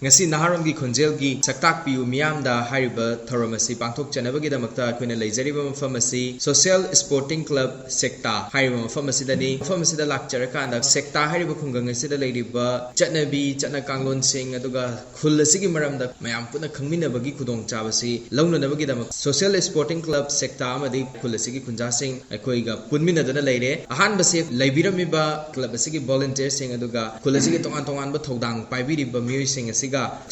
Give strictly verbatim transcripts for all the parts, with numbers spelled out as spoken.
ꯉꯁꯤ ꯅꯍꯥꯔꯣꯜꯒꯤ ꯈꯣꯟꯖꯦꯜꯒꯤ ꯁꯛꯇꯥꯛꯄꯤꯌꯨ ꯃꯤꯌꯥꯝꯗ ꯍꯥꯏꯔꯤꯕ ꯊꯧꯔꯝ ꯑꯁꯤ ꯄꯥꯡꯊꯣꯛꯆꯅꯕꯒꯤꯗꯃꯛꯇ ꯑꯩꯈꯣꯏꯅ ꯂꯩꯖꯔꯤꯕ ꯃꯐꯝ ꯑꯁꯤ ꯁꯣꯁꯤꯌꯦꯜ ꯁ꯭ꯄꯣꯔꯇꯤꯡ ꯀ꯭ꯂꯕ ꯁꯦꯛꯇꯥ ꯍꯥꯏꯔꯤꯕ ꯃꯐꯝ ꯑꯁꯤꯗꯅꯤ꯫ ꯃꯐꯝ ꯑꯁꯤꯗ ꯂꯥꯛꯆꯔꯀꯥꯟꯗ ꯁꯦꯛꯇꯥ ꯍꯥꯏꯔꯤꯕ ꯈꯨꯡꯒꯪ ꯑꯁꯤꯗ ꯂꯩꯔꯤꯕ ꯆꯠꯅꯕꯤ, ꯆꯠꯅ ꯀꯥꯡꯂꯣꯟꯁꯤꯡ, ꯑꯗꯨꯒ ꯈꯨꯜ ꯑꯁꯤꯒꯤ ꯃꯔꯝꯗ ꯃꯌꯥꯝ ꯄꯨꯟꯅ ꯈꯪꯃꯤꯟꯅꯕꯒꯤ ꯈꯨꯗꯣꯡꯆꯥꯕꯁꯤ ꯂꯧꯅꯅꯕꯒꯤꯗꯃꯛ ꯁꯣꯁꯤꯌꯦꯜ ꯁ꯭ꯄꯣꯔꯇꯤꯡ ꯀ꯭ꯂꯕ ꯁꯦꯛꯇꯥ ꯑꯃꯗꯤ ꯈꯨꯜ ꯑꯁꯤꯒꯤ ꯈꯨꯟꯖꯥꯁꯤꯡ ꯑꯩꯈꯣꯏꯒ ꯄꯨꯟꯃꯤꯟꯅꯗꯨꯅ ꯂꯩꯔꯦ꯫ ꯑꯍꯥꯟꯕꯁꯦ ꯂꯩꯕꯤꯔꯝꯃꯤꯕ ꯀ꯭ꯂꯕ ꯑꯁꯤꯒꯤ ꯚꯣꯂꯨꯟꯇꯤꯌꯔꯁꯤꯡ ꯑꯗꯨꯒ ꯈꯨꯜ ꯑꯁꯤꯒꯤ ꯇꯣꯉꯥꯟ ꯇꯣꯉꯥꯟꯕ ꯊꯧꯗꯥꯡ ꯄꯥꯏꯕꯤꯔꯤꯕ ꯃꯤꯑꯣꯏꯁꯤꯡ ꯑꯁꯤꯒ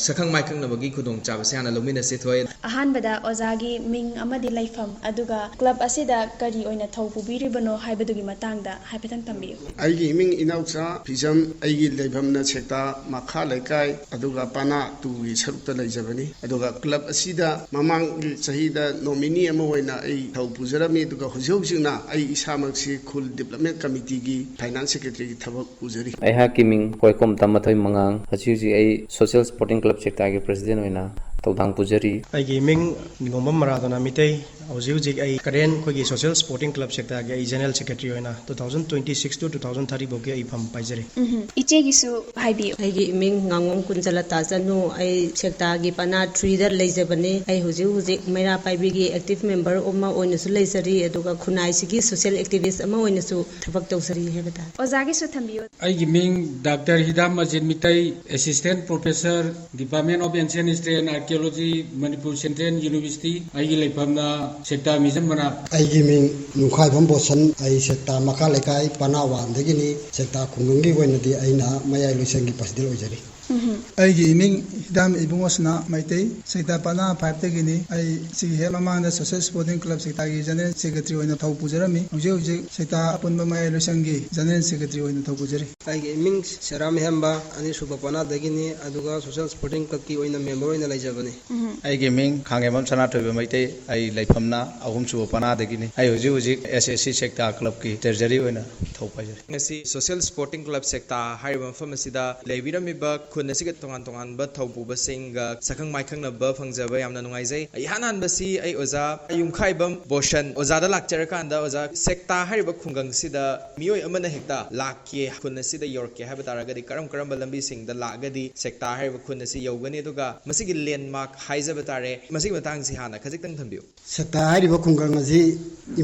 ꯁꯛꯈꯪ ꯃꯥꯏꯈꯪꯅꯕꯒꯤ ꯈꯨꯗꯣꯡꯆꯥꯕꯁꯤ ꯍꯥꯟꯅ ꯂꯧꯃꯤꯟꯅꯁꯤ꯫ ꯊꯣꯏ꯫ ꯑꯍꯥꯟꯕꯗ ꯑꯣꯖꯥꯒꯤ ꯃꯤꯡ ꯑꯃꯗꯤ ꯂꯩꯐꯝ, ꯑꯗꯨꯒ ꯀ꯭ꯂꯕ ꯑꯁꯤꯗ ꯀꯔꯤ ꯑꯣꯏꯅ ꯊꯧ ꯄꯨꯕꯤꯔꯤꯕꯅꯣ ꯍꯥꯏꯕꯗꯨꯒꯤ ꯃꯇꯥꯡꯗ ꯍꯥꯏꯐꯦꯠꯇꯪ ꯇꯝꯕꯤꯌꯨ꯫ ꯑꯩꯒꯤ ꯏꯃꯤꯡ ꯏꯅꯥꯎꯆꯥ ꯐꯤꯖꯝ, ꯑꯩꯒꯤ ꯂꯩꯐꯝꯅ ꯁꯦꯛꯇꯥ ꯃꯈꯥ ꯂꯩꯀꯥꯏ, ꯑꯗꯨꯒ ꯄꯅꯥ ꯇꯨꯒꯤ ꯁꯔꯨꯛꯇ ꯂꯩꯖꯕꯅꯤ꯫ ꯑꯗꯨꯒ ꯀ꯭ꯂꯕ ꯑꯁꯤꯗ ꯃꯃꯥꯡꯒꯤ ꯆꯍꯤꯗ ꯅꯣꯃꯤꯅꯤ ꯑꯃ ꯑꯣꯏꯅ ꯑꯩ ꯊꯧ ꯄꯨꯖꯔꯝꯃꯤ, ꯑꯗꯨꯒ ꯍꯧꯖꯤꯛ ꯍꯧꯖꯤꯛꯅ ꯑꯩ ꯏꯁꯥꯃꯛꯁꯤ ꯈꯨꯜ ꯗꯤꯕ꯭ꯂꯞꯃꯦꯟ ꯀꯃꯤꯇꯤꯒꯤ ꯐꯥꯏꯅꯥꯟꯁ ꯁꯦꯀ꯭ꯔꯦꯇꯔꯤꯒꯤ ꯊꯕꯛ ꯄꯨꯖꯔꯤ꯫ ꯑꯩꯍꯥꯛꯀꯤ ꯃꯤꯡ ꯀꯣꯏꯀꯣꯝ ꯇꯝꯕꯊꯣꯏ ꯃꯉꯥꯡ꯫ ꯍꯧꯖꯤꯛ ꯍꯧꯖꯤꯛ ꯑꯩ ꯁꯣꯁꯤꯌꯦꯜ ꯁ꯭ꯄꯣꯔꯇꯤꯡ ꯀ꯭ꯂꯕ ꯁꯦꯛꯇꯥꯒꯤ ꯄ꯭ꯔꯦꯁꯤꯗꯦꯟ ꯑꯣꯏꯅ ꯊꯧꯗꯥꯡ ꯄꯨꯖꯔꯤ꯫ ꯑꯩꯒꯤ ꯃꯤꯡ ꯅꯤꯉꯣꯝꯕꯝ ꯃꯔꯥꯗꯣꯅꯥ ꯃꯤꯇꯩ꯫ ꯍꯧꯖꯤꯛ ꯍꯧꯖꯤꯛ ꯑꯩ ꯀꯔꯦꯟ ꯑꯩꯈꯣꯏꯒꯤ ꯁꯣꯁꯤꯌꯦꯜ ꯁ꯭ꯄꯣꯔꯇꯤꯡ ꯀ꯭ꯂꯕ ꯁꯦꯛꯇꯥꯒꯤ ꯑꯩ ꯖꯦꯅꯔꯦꯜ ꯁꯦꯀ꯭ꯔꯦꯇꯔꯤ ꯑꯣꯏꯅ two thousand twenty six to two thousand thirty ꯐꯥꯎꯒꯤ ꯑꯩ ꯐꯝ ꯄꯥꯏꯖꯔꯤ꯫ ꯎꯝꯍꯨꯝ꯫ ꯏꯆꯦꯒꯤꯁꯨ ꯍꯥꯏꯕꯤꯌꯨ꯫ ꯑꯩꯒꯤ ꯏꯃꯤꯡ ꯉꯥꯉꯣꯝ ꯀꯨꯟꯖꯂꯇꯥ ꯆꯅꯨ꯫ ꯑꯩ ꯁꯦꯛꯇꯥꯒꯤ ꯄꯅꯥ ꯊ꯭ꯔꯤꯗ ꯂꯩꯖꯕꯅꯤ꯫ ꯑꯩ ꯍꯧꯖꯤꯛ ꯍꯧꯖꯤꯛ ꯃꯩꯔꯥ ꯄꯥꯏꯕꯤꯒꯤ ꯑꯦꯛꯇꯤꯚ ꯃꯦꯝꯕꯔ ꯑꯃ ꯑꯣꯏꯅꯁꯨ ꯂꯩꯖꯔꯤ, ꯑꯗꯨꯒ ꯈꯨꯟꯅꯥꯏꯁꯤꯒꯤ ꯁꯣꯁꯤꯌꯦꯜ ꯑꯦꯛꯇꯤꯚꯤꯁ ꯑꯃ ꯑꯣꯏꯅꯁꯨ ꯊꯕꯛ ꯇꯧꯖꯔꯤ ꯍꯥꯏꯕ ꯇꯥꯔꯦ꯫ ꯑꯣꯖꯥꯒꯤꯁꯨ ꯊꯝꯕꯤꯌꯨ꯫ ꯑꯩꯒꯤ ꯃꯤꯡ doctor Hidam Ajit Meitei, assistant professor, Department of Ancient History and Archaeology, Manipur Central University꯫ ꯑꯩꯒꯤ ꯂꯩꯐꯝꯅ ꯁꯦꯛꯇꯥ ꯃꯤꯖꯝ ꯃꯅꯥꯛ꯫ ꯑꯩꯒꯤ ꯃꯤꯡ ꯅꯨꯡꯈꯥꯏꯕꯝ ꯕꯣꯁꯟ, ꯑꯩ ꯁꯦꯛꯇꯥ ꯃꯈꯥ ꯂꯩꯀꯥꯏ ꯄꯅꯥ ꯋꯥꯟꯗꯒꯤꯅꯤ꯫ ꯁꯦꯛꯇꯥ ꯈꯨꯡꯒꯪꯒꯤ ꯑꯣꯏꯅꯗꯤ ꯑꯩꯅ ꯃꯌꯥꯏ ꯂꯣꯏꯁꯪꯒꯤ ꯄ꯭ꯔꯁꯤꯗꯦꯟ ꯑꯣꯏꯖꯔꯤ꯫ ꯎꯝꯍꯨꯝ꯫ ꯑꯩꯒꯤ ꯏꯃꯤꯡ ꯍꯤꯗꯥꯝ ꯏꯕꯨꯡꯉꯣ ꯁꯅꯥ ꯃꯩꯇꯩ, ꯁꯦꯛꯇꯥ ꯄꯅꯥ ꯐꯥꯏꯚꯇꯒꯤꯅꯤ꯫ ꯑꯩ ꯁꯤꯒꯤ ꯍꯦꯛ ꯃꯃꯥꯡꯗ ꯁꯣꯁꯤꯌꯦꯜ ꯁ꯭ꯄꯣꯔꯇꯤꯡ ꯀ꯭ꯂꯕ ꯁꯦꯛꯇꯥꯒꯤ ꯖꯦꯅꯔꯦꯜ ꯁꯦꯀ꯭ꯔꯦꯇꯔꯤ ꯑꯣꯏꯅ ꯊꯧ ꯄꯨꯖꯔꯝꯃꯤ꯫ ꯍꯧꯖꯤꯛ ꯍꯧꯖꯤꯛ ꯁꯦꯛꯇꯥ ꯑꯄꯨꯟꯕ ꯃꯌꯥꯏ ꯂꯣꯏꯁꯪꯒꯤ ꯖꯦꯅꯔꯦꯜ ꯁꯦꯀ꯭ꯔꯦꯇꯔꯤ ꯑꯣꯏꯅ ꯊꯧ ꯄꯨꯖꯔꯤ꯫ ꯑꯩꯒꯤ ꯏꯃꯤꯡ ꯁꯦꯔꯥꯝ ꯍꯦꯝꯕ, ꯑꯅꯤꯁꯨꯕ ꯄꯅꯥꯗꯒꯤꯅꯤ, ꯑꯗꯨꯒ ꯁꯣꯁꯤꯌꯦꯜ ꯁ꯭ꯄꯣꯔꯇꯤꯡ ꯀ꯭ꯂꯕꯀꯤ ꯑꯣꯏꯅ ꯃꯦꯝꯕꯔ ꯑꯣꯏꯅ ꯂꯩꯖꯕꯅꯤ꯫ ꯎꯝꯍꯨꯝ꯫ ꯑꯩꯒꯤ ꯃꯤꯡ ꯈꯥꯡꯉꯦꯝꯕꯝ ꯁꯅꯥꯊꯣꯏꯕ ꯃꯩꯇꯩ, ꯑꯩ ꯂꯩꯐꯝꯅ ꯑꯍꯨꯝꯁꯨꯕ ꯄꯅꯥꯗꯒꯤꯅꯤ꯫ ꯑꯩ ꯍꯧꯖꯤꯛ ꯍꯧꯖꯤꯛ ꯑꯦꯁ ꯑꯦꯁ ꯁꯤ ꯁꯦꯛꯇꯥ ꯀ꯭ꯂꯕꯀꯤ ꯇ꯭ꯔꯦꯖꯔꯤ ꯑꯣꯏꯅ ꯊꯧ ꯄꯥꯏꯖꯔꯤ꯫ ꯉꯁꯤ ꯁꯣꯁꯤꯌꯦꯜ ꯁ꯭ꯄꯣꯔꯇꯤꯡ ꯀ꯭ꯂꯕ ꯁꯦꯛꯇꯥ ꯍꯥꯏꯔꯤꯕ ꯃꯐꯝ ꯑꯁꯤꯗ ꯂꯩꯕꯤꯔꯝꯃꯤꯕ ꯈꯨꯟ ꯑꯁꯤꯒ ꯇꯣꯉꯥꯟ ꯇꯣꯉꯥꯟꯕ ꯊꯧꯄꯨꯕꯁꯤꯡꯒ ꯁꯛꯈꯪ ꯃꯥꯏꯈꯪꯅꯕ ꯐꯪꯖꯕ ꯌꯥꯝꯅ ꯅꯨꯡꯉꯥꯏꯖꯩ꯫ ꯏꯍꯥꯟ ꯍꯥꯟꯕꯁꯤ ꯑꯩ ꯑꯣꯖꯥ ꯌꯨꯝꯈꯥꯏꯕꯝ ꯕꯣꯁꯟ ꯑꯣꯖꯥꯗ ꯂꯥꯛꯆꯔꯀꯥꯟꯗ, ꯑꯣꯖꯥ, ꯁꯦꯛꯇꯥ ꯍꯥꯏꯔꯤꯕ ꯈꯨꯡꯒꯪꯁꯤꯗ ꯃꯤꯑꯣꯏ ꯑꯃꯅ ꯍꯦꯛꯇ ꯂꯥꯛꯀꯦ, ꯈꯨꯟ ꯑꯁꯤꯗ ꯌꯧꯔꯛꯀꯦ ꯍꯥꯏꯕ ꯇꯥꯔꯒꯗꯤ ꯀꯔꯝ ꯀꯔꯝꯕ ꯂꯝꯕꯤꯁꯤꯡꯗ ꯂꯥꯛꯑꯒꯗꯤ ꯁꯦꯛꯇꯥ ꯍꯥꯏꯔꯤꯕ ꯈꯨꯟ ꯑꯁꯤ ꯌꯧꯒꯅꯤ? ꯑꯗꯨꯒ ꯃꯁꯤꯒꯤ ꯂꯦꯟꯃꯥꯔꯛ ꯍꯥꯏꯖꯕ ꯇꯥꯔꯦ, ꯃꯁꯤꯒꯤ ꯃꯇꯥꯡꯁꯤ ꯍꯥꯟꯅ ꯈꯖꯤꯛꯇꯪ ꯊꯝꯕꯤꯌꯨ꯫ ꯁꯦꯛꯇꯥ ꯍꯥꯏꯔꯤꯕ ꯈꯨꯡꯒꯪ ꯑꯁꯤ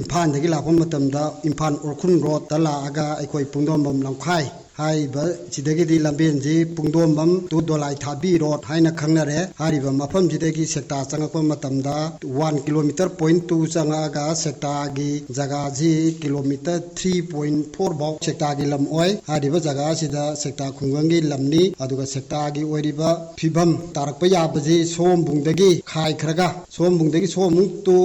ꯏꯝꯐꯥꯜꯗꯒꯤ ꯂꯥꯛꯄ ꯃꯇꯝꯗ ꯏꯝꯐꯥꯜ ꯎꯔꯈꯨꯜ ꯔꯣꯗꯇ ꯂꯥꯛꯑꯒ ꯑꯩꯈꯣꯏ ꯄꯨꯡꯗꯣꯝꯕꯝ ꯂꯝꯈꯥꯏ ꯍꯥꯏꯔꯤꯕ ꯁꯤꯗꯒꯤꯗꯤ ꯂꯝꯕꯦꯟꯁꯤ ꯄꯨꯡꯗꯣꯝꯕꯝ to ꯗꯣꯂꯥꯏ ꯊꯥꯕꯤ ꯔꯣꯗ ꯍꯥꯏꯅ ꯈꯪꯅꯔꯦ꯫ ꯍꯥꯏꯔꯤꯕ ꯃꯐꯝꯁꯤꯗꯒꯤ ꯁꯦꯛꯇꯥ ꯆꯪꯉꯛꯄ ꯃꯇꯝꯗ one kilometre point two ꯆꯪꯉꯛꯑꯒ ꯁꯦꯛꯇꯥꯒꯤ ꯖꯒꯥꯁꯤ kilometre three point four ꯐꯥꯎ ꯁꯦꯛꯇꯥꯒꯤ ꯂꯝ ꯑꯣꯏ꯫ ꯍꯥꯏꯔꯤꯕ ꯖꯒꯥ ꯑꯁꯤꯗ ꯁꯦꯛꯇꯥ ꯈꯨꯡꯒꯪꯒꯤ ꯂꯝꯅꯤ꯫ ꯑꯗꯨꯒ ꯁꯦꯛꯇꯥꯒꯤ ꯑꯣꯏꯔꯤꯕ ꯐꯤꯕꯝ ꯇꯥꯔꯛꯄ ꯌꯥꯕꯁꯤ ꯁꯣꯝꯕꯨꯡꯗꯒꯤ ꯈꯥꯏꯈ꯭ꯔꯒ, ꯁꯣꯝꯕꯨꯡꯗꯒꯤ ꯁꯣꯝꯃꯨꯛ to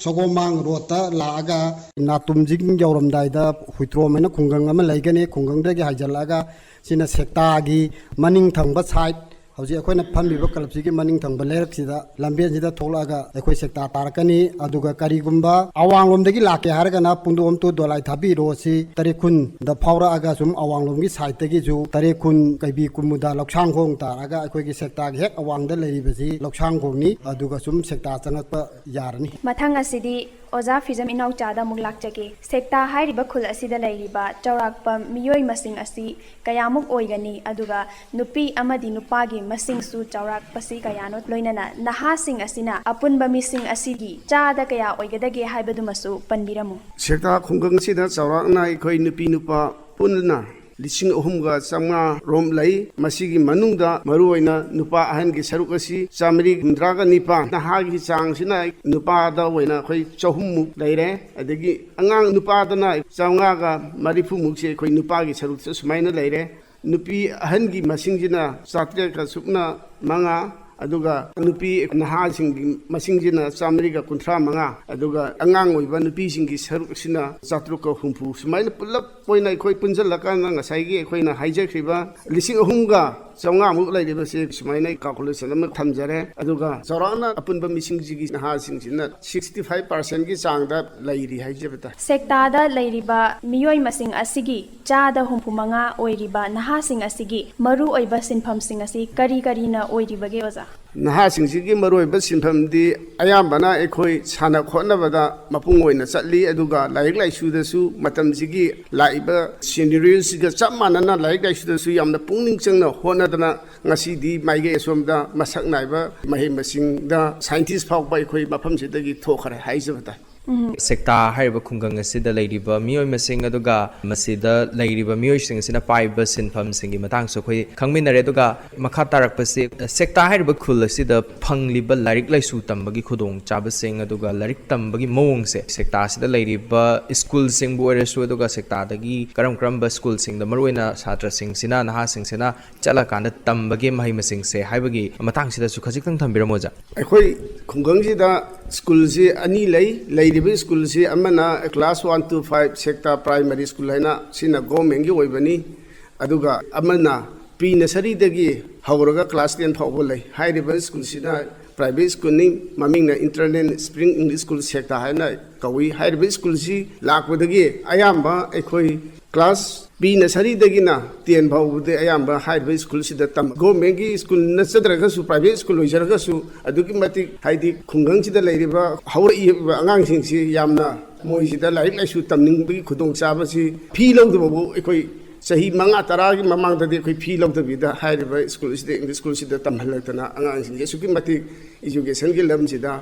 ꯁꯒꯣꯃꯥꯡ ꯔꯣꯗꯇ ꯂꯥꯛꯑꯒ ꯅꯥꯇꯨꯝꯖꯤꯡ ꯌꯧꯔꯝꯗꯥꯏꯗ ꯍꯨꯏꯇ꯭ꯔꯣꯝ ꯍꯥꯏꯅ ꯈꯨꯡꯒꯪ ꯑꯃ ꯂꯩꯒꯅꯤ꯫ ꯈꯨꯡꯒꯪꯗꯒꯤ ꯍꯥꯏꯖꯤꯜꯂꯛꯑꯒ ꯁꯤꯅ ꯁꯦꯛꯇꯥꯒꯤ ꯃꯅꯤꯡ ꯊꯪꯕ ꯁꯥꯏꯠ, ꯍꯧꯖꯤꯛ ꯑꯩꯈꯣꯏꯅ ꯐꯝꯂꯤꯕ ꯀ꯭ꯂꯕꯁꯤꯒꯤ ꯃꯅꯤꯡ ꯊꯪꯕ ꯂꯩꯔꯛꯁꯤꯗ ꯂꯝꯕꯦꯟꯁꯤꯗ ꯊꯣꯛꯂꯛꯑꯒ ꯑꯩꯈꯣꯏ ꯁꯦꯛꯇꯥ ꯇꯥꯔꯛꯀꯅꯤ꯫ ꯑꯗꯨꯒ ꯀꯔꯤꯒꯨꯝꯕ ꯑꯋꯥꯡꯂꯣꯝꯗꯒꯤ ꯂꯥꯛꯀꯦ ꯍꯥꯏꯔꯒꯅ ꯄꯨꯡꯗꯣꯝ to ꯗꯣꯂꯥꯏ ꯊꯥꯕꯤ ꯔꯣꯗꯁꯤ ꯇꯔꯦꯠꯈꯨꯟꯗ ꯐꯥꯎꯔꯛꯑꯒ ꯁꯨꯝ ꯑꯋꯥꯡꯂꯣꯝꯒꯤ ꯁꯥꯏꯠꯇꯒꯤꯁꯨ ꯇꯔꯦꯠꯈꯨꯟ ꯀꯩꯕꯤ ꯀꯨꯃꯨꯗ ꯂꯧꯁꯥꯡꯈꯣꯡ ꯇꯥꯔꯒ ꯑꯩꯈꯣꯏꯒꯤ ꯁꯦꯛꯇꯥꯒꯤ ꯍꯦꯛ ꯑꯋꯥꯡꯗ ꯂꯩꯔꯤꯕꯁꯤ ꯂꯧꯁꯥꯡꯈꯣꯡꯅꯤ꯫ ꯑꯗꯨꯒ ꯁꯨꯝ ꯁꯦꯛꯇꯥ ꯆꯪꯉꯛꯄ ꯌꯥꯔꯅꯤ꯫ ꯃꯊꯪ ꯑꯁꯤꯗꯤ ꯑꯣꯖꯥ ꯐꯤꯖꯝ ꯏꯅꯥꯎꯆꯥꯗ ꯑꯃꯨꯛ ꯂꯥꯛꯆꯒꯦ꯫ ꯁꯦꯛꯇꯥ ꯍꯥꯏꯔꯤꯕ ꯈꯨꯜ ꯑꯁꯤꯗ ꯂꯩꯔꯤꯕ ꯆꯥꯎꯔꯥꯛꯄ ꯃꯤꯑꯣꯏ ꯃꯁꯤꯡ ꯑꯁꯤ ꯀꯌꯥꯃꯨꯛ ꯑꯣꯏꯒꯅꯤ? ꯑꯗꯨꯒ ꯅꯨꯄꯤ ꯑꯃꯗꯤ ꯅꯨꯄꯥꯒꯤ ꯃꯁꯤꯡꯁꯨ ꯆꯥꯎꯔꯥꯛꯄꯁꯤ ꯀꯌꯥꯅꯣ? ꯂꯣꯏꯅꯅ ꯅꯍꯥꯁꯤꯡ ꯑꯁꯤꯅ ꯑꯄꯨꯟꯕ ꯃꯤꯁꯤꯡ ꯑꯁꯤꯒꯤ ꯆꯥꯗ ꯀꯌꯥ ꯑꯣꯏꯒꯗꯒꯦ ꯍꯥꯏꯕꯗꯨꯃꯁꯨ ꯄꯟꯕꯤꯔꯝꯃꯨ꯫ ꯁꯦꯛꯇꯥ ꯈꯨꯡꯒꯪꯁꯤꯗ ꯆꯥꯎꯔꯥꯛꯅ ꯑꯩꯈꯣꯏ ꯅꯨꯄꯤ ꯅꯨꯄꯥ ꯄꯨꯟꯅ ꯂꯤꯁꯤꯡ ꯑꯍꯨꯝꯒ ꯆꯥꯝꯃꯉꯥ ꯔꯣꯝ ꯂꯩ꯫ ꯃꯁꯤꯒꯤ ꯃꯅꯨꯡꯗ ꯃꯔꯨꯑꯣꯏꯅ ꯅꯨꯄꯥ ꯑꯍꯟꯒꯤ ꯁꯔꯨꯛ ꯑꯁꯤ ꯆꯥꯃꯔꯤ ꯍꯨꯝꯗ꯭ꯔꯥꯒ ꯅꯤꯄꯥꯟ, ꯅꯍꯥꯒꯤ ꯆꯥꯡꯁꯤꯅ ꯅꯨꯄꯥꯗ ꯑꯣꯏꯅ ꯑꯩꯈꯣꯏ ꯆꯍꯨꯝꯃꯨꯛ ꯂꯩꯔꯦ꯫ ꯑꯗꯒꯤ ꯑꯉꯥꯡ ꯅꯨꯄꯥꯗꯅ ꯆꯥꯝꯃꯉꯥꯒ ꯃꯔꯤꯐꯨꯃꯨꯛꯁꯦ ꯑꯩꯈꯣꯏ ꯅꯨꯄꯥꯒꯤ ꯁꯔꯨꯛꯇ ꯁꯨꯃꯥꯏꯅ ꯂꯩꯔꯦ꯫ ꯅꯨꯄꯤ ꯑꯍꯟꯒꯤ ꯃꯁꯤꯡꯁꯤꯅ ꯆꯥꯇ꯭ꯔꯦꯠꯀ ꯁꯨꯞꯅ ꯃꯉꯥ, ꯑꯗꯨꯒ ꯅꯨꯄꯤ ꯅꯍꯥꯁꯤꯡꯒꯤ ꯃꯁꯤꯡꯁꯤꯅ ꯆꯥꯃꯔꯤꯒ ꯀꯨꯟꯊ꯭ꯔꯥ ꯃꯉꯥ, ꯑꯗꯨꯒ ꯑꯉꯥꯡ ꯑꯣꯏꯕ ꯅꯨꯄꯤꯁꯤꯡꯒꯤ ꯁꯔꯨꯛꯁꯤꯅ ꯆꯥꯇ꯭ꯔꯨꯛꯀ ꯍꯨꯝꯐꯨ, ꯁꯨꯃꯥꯏꯅ ꯄꯨꯂꯞ ꯑꯣꯏꯅ ꯑꯩꯈꯣꯏ ꯄꯨꯟꯁꯤꯜꯂꯀꯥꯟꯗ ꯉꯁꯥꯏꯒꯤ ꯑꯩꯈꯣꯏꯅ ꯍꯥꯏꯖꯈ꯭ꯔꯤꯕ ꯂꯤꯁꯤꯡ ꯑꯍꯨꯝꯒ ꯆꯥꯝꯃꯉꯥꯃꯨꯛ ꯂꯩꯔꯤꯕꯁꯦ ꯁꯨꯃꯥꯏꯅ calculation ꯑꯃ ꯊꯝꯖꯔꯦ꯫ ꯑꯗꯨꯒ ꯆꯥꯎꯔꯥꯛꯅ ꯑꯄꯨꯟꯕ ꯃꯤꯁꯤꯡꯁꯤꯒꯤ ꯅꯍꯥꯁꯤꯡꯁꯤꯅ sixty five percent ꯒꯤ ꯆꯥꯡꯗ ꯂꯩꯔꯤ ꯍꯥꯏꯖꯕ ꯇꯥꯏ꯫ ꯁꯦꯛꯇꯥꯗ ꯂꯩꯔꯤꯕ ꯃꯤꯑꯣꯏ ꯃꯁꯤꯡ ꯑꯁꯤꯒꯤ ꯆꯥꯗ ꯍꯨꯝꯐꯨ ꯃꯉꯥ ꯑꯣꯏꯔꯤꯕ ꯅꯍꯥꯁꯤꯡ ꯑꯁꯤꯒꯤ ꯃꯔꯨ ꯑꯣꯏꯕ ꯁꯤꯟꯐꯝꯁꯤꯡ ꯑꯁꯤ ꯀꯔꯤ ꯀꯔꯤꯅ ꯑꯣꯏꯔꯤꯕꯒꯦ, ꯑꯣꯖꯥ? ꯅꯍꯥꯁꯤꯡꯁꯤꯒꯤ ꯃꯔꯨꯑꯣꯏꯕ ꯁꯤꯟꯐꯝꯗꯤ ꯑꯌꯥꯝꯕꯅ ꯑꯩꯈꯣꯏ ꯁꯥꯟꯅ ꯈꯣꯠꯅꯕꯗ ꯃꯄꯨꯡ ꯑꯣꯏꯅ ꯆꯠꯂꯤ, ꯑꯗꯨꯒ ꯂꯥꯏꯔꯤꯛ ꯂꯥꯏꯁꯨꯗꯁꯨ ꯃꯇꯝꯁꯤꯒꯤ ꯂꯥꯛꯏꯕ scenarios ꯁꯤꯒ ꯆꯞ ꯃꯥꯟꯅꯅ ꯂꯥꯏꯔꯤꯛ ꯂꯥꯏꯁꯨꯗꯁꯨ ꯌꯥꯝꯅ ꯄꯨꯛꯅꯤꯡ ꯆꯪꯅ ꯍꯣꯠꯅꯗꯅ ꯉꯁꯤꯗꯤ ꯃꯥꯏꯀꯩ ꯑꯁꯣꯝꯗ ꯃꯁꯛ ꯅꯥꯏꯕ ꯃꯍꯩ ꯃꯁꯤꯡꯗ scientist ꯐꯥꯎꯕ ꯑꯩꯈꯣꯏ ꯃꯐꯝꯁꯤꯗꯒꯤ ꯊꯣꯛꯈ꯭ꯔꯦ ꯍꯥꯏꯖꯕ ꯇꯥꯏ꯫ ꯎꯝ꯫ ꯁꯦꯛꯇꯥ ꯍꯥꯏꯔꯤꯕ ꯈꯨꯡꯒꯪ ꯑꯁꯤꯗ ꯂꯩꯔꯤꯕ ꯃꯤꯑꯣꯏ ꯃꯁꯤꯡ, ꯑꯗꯨꯒ ꯃꯁꯤꯗ ꯂꯩꯔꯤꯕ ꯃꯤꯑꯣꯏꯁꯤꯡ ꯑꯁꯤꯅ ꯄꯥꯏꯕ ꯁꯤꯟꯐꯝꯁꯤꯡꯒꯤ ꯃꯇꯥꯡꯁꯨ ꯑꯩꯈꯣꯏ ꯈꯪꯃꯤꯟꯅꯔꯦ꯫ ꯑꯗꯨꯒ ꯃꯈꯥ ꯇꯥꯔꯛꯄꯁꯤ, ꯁꯦꯛꯇꯥ ꯍꯥꯏꯔꯤꯕ ꯈꯨꯜ ꯑꯁꯤꯗ ꯐꯪꯂꯤꯕ ꯂꯥꯏꯔꯤꯛ ꯂꯥꯏꯁꯨ ꯇꯝꯕꯒꯤ ꯈꯨꯗꯣꯡꯆꯥꯕꯁꯤꯡ, ꯑꯗꯨꯒ ꯂꯥꯏꯔꯤꯛ ꯇꯝꯕꯒꯤ ꯃꯑꯣꯡꯁꯦ, ꯁꯦꯛꯇꯥ ꯑꯁꯤꯗ ꯂꯩꯔꯤꯕ ꯁ꯭ꯀꯨꯜꯁꯤꯡꯕꯨ ꯑꯣꯏꯔꯁꯨ, ꯑꯗꯨꯒ ꯁꯦꯛꯇꯥꯗꯒꯤ ꯀꯔꯝ ꯀꯔꯝꯕ ꯁ꯭ꯀꯨꯜꯁꯤꯡꯗ ꯃꯔꯨꯑꯣꯏꯅ ꯁꯥꯇ꯭ꯔꯁꯤꯡꯁꯤꯅ, ꯅꯍꯥꯁꯤꯡꯁꯤꯅ ꯆꯠꯂꯀꯥꯟꯗ ꯇꯝꯕꯒꯦ ꯃꯍꯩ ꯃꯁꯤꯡꯁꯦ ꯍꯥꯏꯕꯒꯤ ꯃꯇꯥꯡꯁꯤꯗꯁꯨ ꯈꯖꯤꯛꯇꯪ ꯊꯝꯕꯤꯔꯝꯃꯣ, ꯑꯣꯖꯥ꯫ ꯑꯩꯈꯣꯏ ꯈꯨꯡꯒꯪꯁꯤꯗ ꯁ꯭ꯀꯨꯜꯁꯤ ꯑꯅꯤ ꯂꯩ꯫ ꯂꯩꯔꯤꯕ ꯁ꯭ꯀꯨꯜꯁꯤ ꯑꯃꯅ class one to five ꯁꯦꯛꯇꯥ primary school ꯍꯥꯏꯅ, ꯁꯤꯅ government ꯀꯤ ꯑꯣꯏꯕꯅꯤ, ꯑꯗꯨꯒ ꯑꯃꯅ pre nursery ꯗꯒꯤ ꯍꯧꯔꯒ class ten ꯐꯥꯎꯕ ꯂꯩ꯫ ꯍꯥꯏꯔꯤꯕ ꯁ꯭ꯀꯨꯜꯁꯤꯅ private school ꯅꯤ, ꯃꯃꯤꯡꯅ Internal Spring English School ꯁꯦꯛꯇꯥ ꯍꯥꯏꯅ ꯀꯧꯏ꯫ ꯍꯥꯏꯔꯤꯕ ꯁ꯭ꯀꯨꯜꯁꯤ ꯂꯥꯛꯄꯗꯒꯤ ꯑꯌꯥꯝꯕ ꯑꯩꯈꯣꯏ class pre nursery ꯗꯒꯤꯅ ten ꯐꯥꯎꯕꯗꯤ ꯑꯌꯥꯝꯕ ꯍꯥꯏꯔꯤꯕ ꯁ꯭ꯀꯨꯜꯁꯤꯗ ꯇꯝ꯫ Government ꯀꯤ ꯁ꯭ꯀꯨꯜ ꯅꯠꯆꯗ꯭ꯔꯒꯁꯨ, private school ꯑꯣꯏꯖꯔꯒꯁꯨ, ꯑꯗꯨꯛꯀꯤ ꯃꯇꯤꯛ, ꯍꯥꯏꯗꯤ, ꯈꯨꯡꯒꯪꯁꯤꯗ ꯂꯩꯔꯤꯕ ꯍꯧꯔꯛꯏꯕ ꯑꯉꯥꯡꯁꯤꯡꯁꯤ ꯌꯥꯝꯅ, ꯃꯣꯏꯁꯤꯗ ꯂꯥꯏꯔꯤꯛ ꯂꯥꯏꯁꯨ ꯇꯝꯅꯤꯡꯕꯒꯤ ꯈꯨꯗꯣꯡꯆꯥꯕꯁꯤ, ꯐꯤ ꯂꯧꯗꯕꯕꯨ ꯑꯩꯈꯣꯏ ꯆꯍꯤ ꯃꯉꯥ ꯇꯔꯥꯒꯤ ꯃꯃꯥꯡꯗꯗꯤ ꯑꯩꯈꯣꯏ ꯐꯤ ꯂꯧꯗꯕꯤꯗ ꯍꯥꯏꯔꯤꯕ ꯁ꯭ꯀꯨꯜꯁꯤꯗ, English school ꯁꯤꯗ ꯇꯝꯍꯜꯂꯛꯇꯅ ꯑꯉꯥꯡꯁꯤꯡꯁꯦ ꯑꯁꯨꯛꯀꯤ ꯃꯇꯤꯛ education ꯒꯤ ꯂꯝꯁꯤꯗ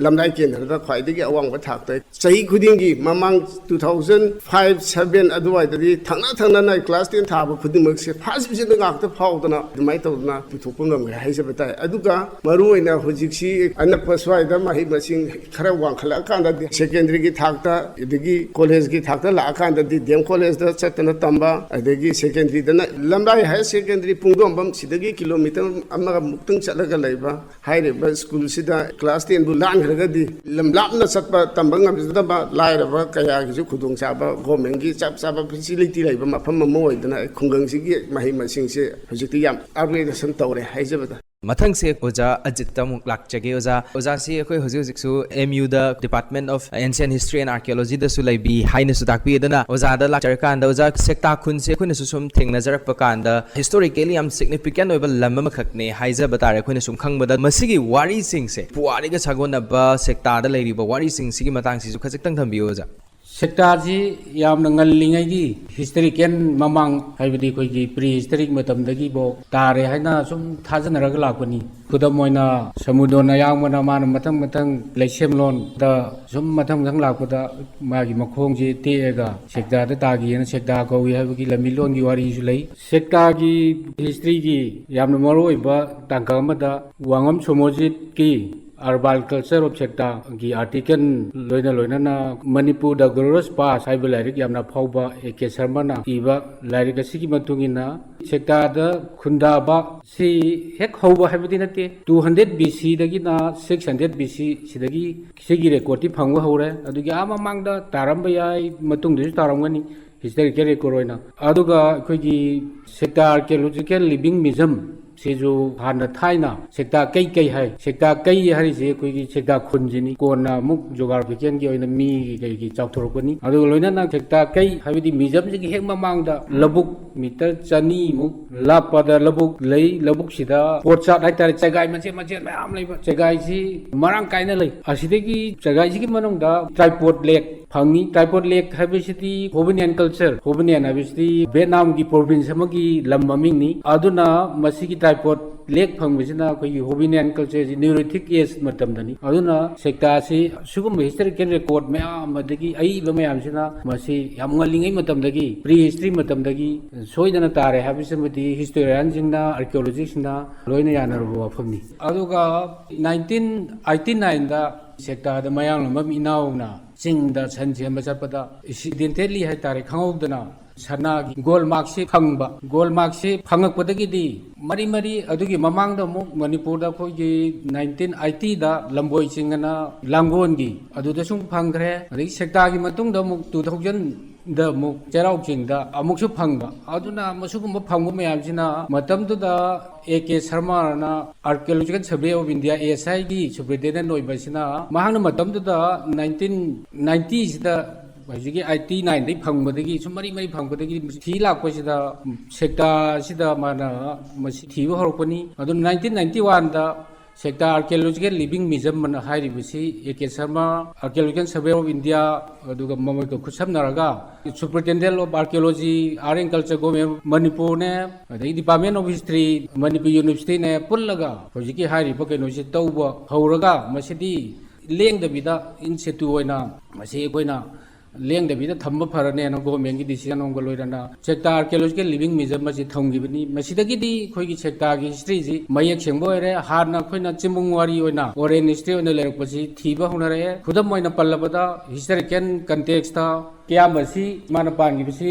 ꯂꯝꯂꯥꯏ ꯀꯦꯟꯗ꯭ꯔꯗ ꯈ꯭ꯋꯥꯏꯗꯒꯤ ꯑꯋꯥꯡꯕ ꯊꯥꯛꯇ ꯆꯍꯤ ꯈꯨꯗꯤꯡꯒꯤ ꯃꯃꯥꯡ two thousand five seven ꯑꯗꯨꯋꯥꯏꯗꯗꯤ ꯊꯪꯅ ꯊꯪꯅꯅ class ten ꯊꯥꯕ ꯈꯨꯗꯤꯡꯃꯛꯁꯦ first division ꯗ ꯉꯥꯛꯇ ꯐꯥꯎꯗꯅ ꯑꯗꯨꯃꯥꯏꯅ ꯇꯧꯗꯅ ꯄꯨꯊꯣꯛꯄ ꯉꯝꯈ꯭ꯔꯦ ꯍꯥꯏꯖꯕ ꯇꯥꯏ꯫ ꯑꯗꯨꯒ ꯃꯔꯨꯑꯣꯏꯅ ꯍꯧꯖꯤꯛꯁꯤ ꯑꯅꯛꯄ ꯁ꯭ꯋꯥꯏꯗ ꯃꯍꯩ ꯃꯁꯤꯡ ꯈꯔ ꯋꯥꯡꯈꯠꯂꯛꯑꯀꯥꯟꯗꯗꯤ secondary ꯒꯤ ꯊꯥꯛꯇ ꯑꯗꯒꯤ college ꯀꯤ ꯊꯥꯛꯇ ꯂꯥꯛꯑꯀꯥꯟꯗꯗꯤ D M college ꯇ ꯆꯠꯇꯅ ꯇꯝꯕ, ꯑꯗꯒꯤ secondary ꯗꯅ ꯂꯝꯂꯥꯏ higher secondary ꯄꯨꯡꯗꯣꯝꯕꯝ ꯁꯤꯗꯒꯤ kilometre ꯑꯃꯒ ꯃꯨꯛꯇꯪ ꯆꯠꯂꯒ ꯂꯩꯕ ꯍꯥꯏꯔꯤꯕ school ꯁꯤꯗ class ten ꯕꯨ ꯂꯥꯟꯈ꯭ꯔꯒꯗꯤ ꯂꯝ ꯂꯥꯞꯅ ꯆꯠꯄ ꯇꯝꯕ ꯉꯝꯖꯗꯕ ꯂꯥꯏꯔꯕ ꯀꯌꯥꯒꯤꯁꯨ ꯈꯨꯗꯣꯡꯆꯥꯕ, government ꯀꯤ ꯆꯞ ꯆꯥꯕ facility ꯂꯩꯕ ꯃꯐꯝ ꯑꯃ ꯑꯣꯏꯗꯅ ꯈꯨꯡꯒꯪꯁꯤꯒꯤ ꯃꯍꯩ ꯃꯁꯤꯡꯁꯦ ꯍꯧꯖꯤꯛꯇꯤ ꯌꯥꯝ upgradation ꯇꯧꯔꯦ ꯍꯥꯏꯖꯕꯗ꯫ ꯃꯊꯪꯁꯦ ꯑꯣꯖꯥ ꯑꯖꯤꯠꯇ ꯑꯃꯨꯛ ꯂꯥꯛꯆꯒꯦ꯫ ꯑꯣꯖꯥ, ꯑꯣꯖꯥꯁꯤ ꯑꯩꯈꯣꯏ ꯍꯧꯖꯤꯛ ꯍꯧꯖꯤꯛꯁꯨ M U the Department of Ancient History and Archaeology ꯗꯁꯨ ꯂꯩꯕꯤ ꯍꯥꯏꯅꯁꯨ ꯇꯥꯛꯄꯤ꯫ ꯑꯗꯨꯅ ꯑꯣꯖꯥꯗ ꯂꯥꯛꯆꯔꯀꯥꯟꯗ, ꯑꯣꯖꯥ, ꯁꯦꯛꯇꯥ ꯈꯨꯟꯁꯦ ꯑꯩꯈꯣꯏꯅꯁꯨ ꯁꯨꯝ ꯊꯦꯡꯅꯖꯔꯛꯄ ꯀꯥꯟꯗ historically ꯌꯥꯝ significant ꯑꯣꯏꯕ ꯂꯝ ꯑꯃꯈꯛꯅꯦ ꯍꯥꯏꯖꯕ ꯇꯥꯔꯦ꯫ ꯑꯩꯈꯣꯏꯅ ꯁꯨꯝ ꯈꯪꯕꯗ ꯃꯁꯤꯒꯤ ꯋꯥꯔꯤꯁꯤꯡꯁꯦ, ꯄꯨꯋꯥꯔꯤꯒ ꯁꯥꯒꯣꯟꯅꯕ ꯁꯦꯛꯇꯥꯗ ꯂꯩꯔꯤꯕ ꯋꯥꯔꯤꯁꯤꯡꯁꯤꯒꯤ ꯃꯇꯥꯡꯁꯤꯁꯨ ꯈꯖꯤꯛꯇꯪ ꯊꯝꯕꯤꯌꯨ, ꯑꯣꯖꯥ꯫ ꯁꯦꯛꯇꯥꯁꯤ ꯌꯥꯝꯅ ꯉꯜꯂꯤꯉꯩꯒꯤ historical ꯃꯃꯥꯡ, ꯍꯥꯏꯕꯗꯤ ꯑꯩꯈꯣꯏꯒꯤ pre historic ꯃꯇꯝꯗꯒꯤꯐꯥꯎ ꯇꯥꯔꯦ ꯍꯥꯏꯅ ꯁꯨꯝ ꯊꯥꯖꯅꯔꯒ ꯂꯥꯛꯄꯅꯤ꯫ ꯈꯨꯗꯝ ꯑꯣꯏꯅ ꯁꯃꯨꯗ꯭ꯔꯣꯟ ꯑꯌꯥꯡꯕꯅ ꯃꯥꯅ ꯃꯊꯪ ꯃꯊꯪ ꯂꯩꯁꯦꯝꯂꯣꯟꯗ ꯁꯨꯝ ꯃꯊꯪ ꯃꯊꯪ ꯂꯥꯛꯄꯗ ꯃꯥꯒꯤ ꯃꯈꯣꯡꯁꯤ ꯇꯦꯛꯑꯒ ꯁꯦꯛꯇꯥꯗ ꯇꯥꯈꯤꯑꯅ ꯁꯦꯛꯇꯥ ꯀꯧꯏ ꯍꯥꯏꯕꯒꯤ ꯂꯝꯃꯤꯂꯣꯟꯒꯤ ꯋꯥꯔꯤꯁꯨ ꯂꯩ꯫ ꯁꯦꯛꯇꯥꯒꯤ history ꯒꯤ ꯌꯥꯝꯅ ꯃꯔꯨꯑꯣꯏꯕ ꯇꯥꯡꯀꯛ ꯑꯃꯗ ꯋꯥꯉꯝ ꯁꯣꯃꯣꯖꯤꯠꯀꯤ Herbal Culture of ꯁꯦꯛꯇꯥꯒꯤ article ꯂꯣꯏꯅ ꯂꯣꯏꯅꯅ Manipur the Glorious Past ꯍꯥꯏꯕ ꯂꯥꯏꯔꯤꯛ ꯌꯥꯝꯅ ꯐꯥꯎꯕ A K ꯁꯔꯃꯅ ꯏꯕ ꯂꯥꯏꯔꯤꯛ ꯑꯁꯤꯒꯤ ꯃꯇꯨꯡ ꯏꯟꯅ ꯁꯦꯛꯇꯥꯗ ꯈꯨꯟꯗꯥꯕ ꯁꯤ ꯍꯦꯛ ꯍꯧꯕ ꯍꯥꯏꯕꯗꯤ ꯅꯠꯇꯦ꯫ Two hundred B C ꯗꯒꯤꯅ six hundred B C ꯁꯤꯗꯒꯤ ꯁꯤꯒꯤ record ꯇꯤ ꯐꯪꯕ ꯍꯧꯔꯦ꯫ ꯑꯗꯨꯒꯤ ꯑꯥ ꯃꯃꯥꯡꯗ ꯇꯥꯔꯝꯕ ꯌꯥꯏ, ꯃꯇꯨꯡꯗꯁꯨ ꯇꯥꯔꯝꯒꯅꯤ historical record ꯑꯣꯏꯅ꯫ ꯑꯗꯨꯒ ꯑꯩꯈꯣꯏꯒꯤ ꯁꯦꯛꯇꯥ Archaeological Living Museum ꯁꯤꯁꯨ ꯍꯥꯟꯅ ꯊꯥꯏꯅ ꯁꯦꯛꯇꯥ ꯀꯩ ꯀꯩ ꯍꯥꯏ, ꯁꯦꯛꯇꯥ ꯀꯩ ꯍꯥꯏꯔꯤꯁꯦ ꯑꯩꯈꯣꯏꯒꯤ ꯁꯦꯛꯇꯥ ꯈꯨꯟꯁꯤꯅꯤ꯫ ꯀꯣꯟꯅ ꯑꯃꯨꯛ geographical ꯒꯤ ꯑꯣꯏꯅ ꯃꯤꯒꯤ ꯀꯩꯒꯤ ꯆꯥꯎꯊꯣꯔꯛꯄꯅꯤ꯫ ꯑꯗꯨꯒ ꯂꯣꯏꯅꯅ ꯁꯦꯛꯇꯥ ꯀꯩ ꯍꯥꯏꯕꯗꯤ museum ꯁꯤꯒꯤ ꯍꯦꯛ ꯃꯃꯥꯡꯗ ꯂꯧꯕꯨꯛ meter ꯆꯅꯤꯃꯨꯛ ꯂꯥꯞꯄꯗ ꯂꯧꯕꯨꯛ ꯂꯩ꯫ ꯂꯧꯕꯨꯛꯁꯤꯗ ꯄꯣꯠꯆꯥꯠ ꯍꯥꯏꯇꯥꯔꯦ, ꯆꯦꯒꯥꯏ ꯃꯆꯦꯠ ꯃꯆꯦꯠ ꯃꯌꯥꯝ ꯂꯩꯕ, ꯆꯦꯒꯥꯏꯁꯤ ꯃꯔꯥꯡ ꯀꯥꯏꯅ ꯂꯩ꯫ ꯑꯁꯤꯗꯒꯤ ꯆꯦꯒꯥꯏꯁꯤꯒꯤ ꯃꯅꯨꯡꯗ Tripod Lake ꯐꯪꯉꯤ꯫ Taipot Lake ꯍꯥꯏꯕꯁꯤꯗꯤ Hovinian culture, Hovinian ꯍꯥꯏꯕꯁꯤꯗꯤ ꯚꯤꯌꯦꯠꯅꯥꯝꯒꯤ province ꯑꯃꯒꯤ ꯂꯝ ꯃꯃꯤꯡꯅꯤ꯫ ꯑꯗꯨꯅ ꯃꯁꯤꯒꯤ Taipot Lake ꯐꯪꯕꯁꯤꯅ ꯑꯩꯈꯣꯏꯒꯤ Hovinian culture ꯁꯤ Neolithic age ꯃꯇꯝꯗꯅꯤ꯫ ꯑꯗꯨꯅ ꯁꯦꯛꯇꯥꯁꯤ ꯁꯤꯒꯨꯝꯕ historical record ꯃꯌꯥꯝ, ꯑꯗꯒꯤ ꯑꯏꯕ ꯃꯌꯥꯝꯁꯤꯅ ꯃꯁꯤ ꯌꯥꯝ ꯉꯜꯂꯤꯉꯩ ꯃꯇꯝꯗꯒꯤ, pre history ꯃꯇꯝꯗꯒꯤ ꯁꯣꯏꯗꯅ ꯇꯥꯔꯦ ꯍꯥꯏꯕꯁꯤꯃꯗꯤ historian ꯁꯤꯡꯅ, archaeologist ꯁꯤꯡꯅ ꯂꯣꯏꯅ ꯌꯥꯅꯔꯕ ꯋꯥꯐꯝꯅꯤ꯫ ꯑꯗꯨꯒ nineteen eighty nine ꯗ ꯁꯦꯛꯇꯥꯗ ꯃꯌꯥꯡꯂꯝꯕꯝ ꯏꯅꯥꯎꯅ ꯆꯤꯡꯗ ꯁꯟ ꯁꯦꯝꯕ ꯆꯠꯄꯗ accidentally ꯍꯥꯏꯇꯥꯔꯦ, ꯈꯪꯍꯧꯗꯅ ꯁꯅꯥꯒꯤ gold mark ꯁꯤ ꯐꯪꯕ꯫ Gold mark ꯁꯤ ꯐꯪꯉꯛꯄꯗꯒꯤꯗꯤ ꯃꯔꯤ ꯃꯔꯤ, ꯑꯗꯨꯒꯤ ꯃꯃꯥꯡꯗ ꯑꯃꯨꯛ ꯃꯅꯤꯄꯨꯔꯗ ꯑꯩꯈꯣꯏꯒꯤ nineteen eighty ꯗ ꯂꯝꯕꯣꯏ ꯆꯤꯡ ꯑꯅ ꯂꯥꯡꯒꯣꯜꯒꯤ ꯑꯗꯨꯗꯁꯨ ꯐꯪꯈ꯭ꯔꯦ꯫ ꯑꯗꯒꯤ ꯁꯦꯛꯇꯥꯒꯤ ꯃꯇꯨꯡꯗ ꯑꯃꯨꯛ two thousand ꯗ ꯑꯃꯨꯛ ꯆꯩꯔꯥꯎ ꯆꯤꯡꯗ ꯑꯃꯨꯛꯁꯨ ꯐꯪꯕ꯫ ꯑꯗꯨꯅ ꯃꯁꯤꯒꯨꯝꯕ ꯐꯪꯕ ꯃꯌꯥꯝꯁꯤꯅ ꯃꯇꯝꯗꯨꯗ A K Sharma ꯅ Archaeological Survey of India, A S I ꯒꯤ superintendent ꯑꯣꯏꯕꯁꯤꯅ ꯃꯍꯥꯛꯅ ꯃꯇꯝꯗꯨꯗ nineteen ninety ꯁꯤꯗ, ꯍꯧꯖꯤꯛꯀꯤ eighty nine ꯗꯒꯤ ꯐꯪꯕꯗꯒꯤ ꯁꯨꯝ ꯃꯔꯤ ꯃꯔꯤ ꯐꯪꯕꯗꯒꯤ ꯊꯤ ꯂꯥꯛꯄꯁꯤꯗ ꯁꯦꯛꯇꯥꯁꯤꯗ ꯃꯥꯅ ꯃꯁꯤ ꯊꯤꯕ ꯍꯧꯔꯛꯄꯅꯤ꯫ ꯑꯗꯨꯅ nineteen ninety one ꯗ ꯁꯦꯛꯇꯥ Archaeological Living Museum ꯑꯅ ꯍꯥꯏꯔꯤꯕꯁꯤ A K Sharma, Archaeological Survey of India, ꯑꯗꯨꯒ ꯃꯃꯣꯏꯒ ꯈꯨꯠꯁꯝꯅꯔꯒ Superintendent of Archaeology, Art and Culture, Government of Manipur ꯅꯦ, ꯑꯗꯒꯤ Department of History, Manipur University ꯅꯦ ꯄꯨꯜꯂꯒ ꯍꯧꯖꯤꯛꯀꯤ ꯍꯥꯏꯔꯤꯕ ꯀꯩꯅꯣꯁꯤ ꯇꯧꯕ ꯍꯧꯔꯒ ꯃꯁꯤꯗꯤ ꯂꯦꯡꯗꯕꯤꯗ in situ ꯑꯣꯏꯅ ꯃꯁꯤ ꯑꯩꯈꯣꯏꯅ ꯂꯦꯡꯗꯕꯤꯗ ꯊꯝꯕ ꯐꯔꯅꯦꯅ government ꯀꯤ decision ꯑꯃꯒ ꯂꯣꯏꯅꯅ ꯁꯦꯛꯇꯥ Archaeological Living Museum ꯑꯁꯤ ꯊꯝꯈꯤꯕꯅꯤ꯫ ꯃꯁꯤꯗꯒꯤꯗꯤ ꯑꯩꯈꯣꯏꯒꯤ ꯁꯦꯛꯇꯥꯒꯤ history ꯁꯤ ꯃꯌꯦꯛ ꯁꯦꯡꯕ ꯑꯣꯏꯔꯦ꯫ ꯍꯥꯟꯅ ꯑꯩꯈꯣꯏꯅ ꯆꯤꯡꯕꯨꯡ ꯋꯥꯔꯤ ꯑꯣꯏꯅ oral history ꯑꯣꯏꯅ ꯂꯩꯔꯛꯄꯁꯤ ꯊꯤꯕ ꯍꯧꯅꯔꯛꯑꯦ꯫ ꯈꯨꯗꯝ ꯑꯣꯏꯅ ꯄꯜꯂꯕꯗ historical context ꯇ ꯀꯌꯥꯝꯕꯁꯤ ꯃꯥꯅ ꯄꯥꯟꯈꯤꯕꯁꯤ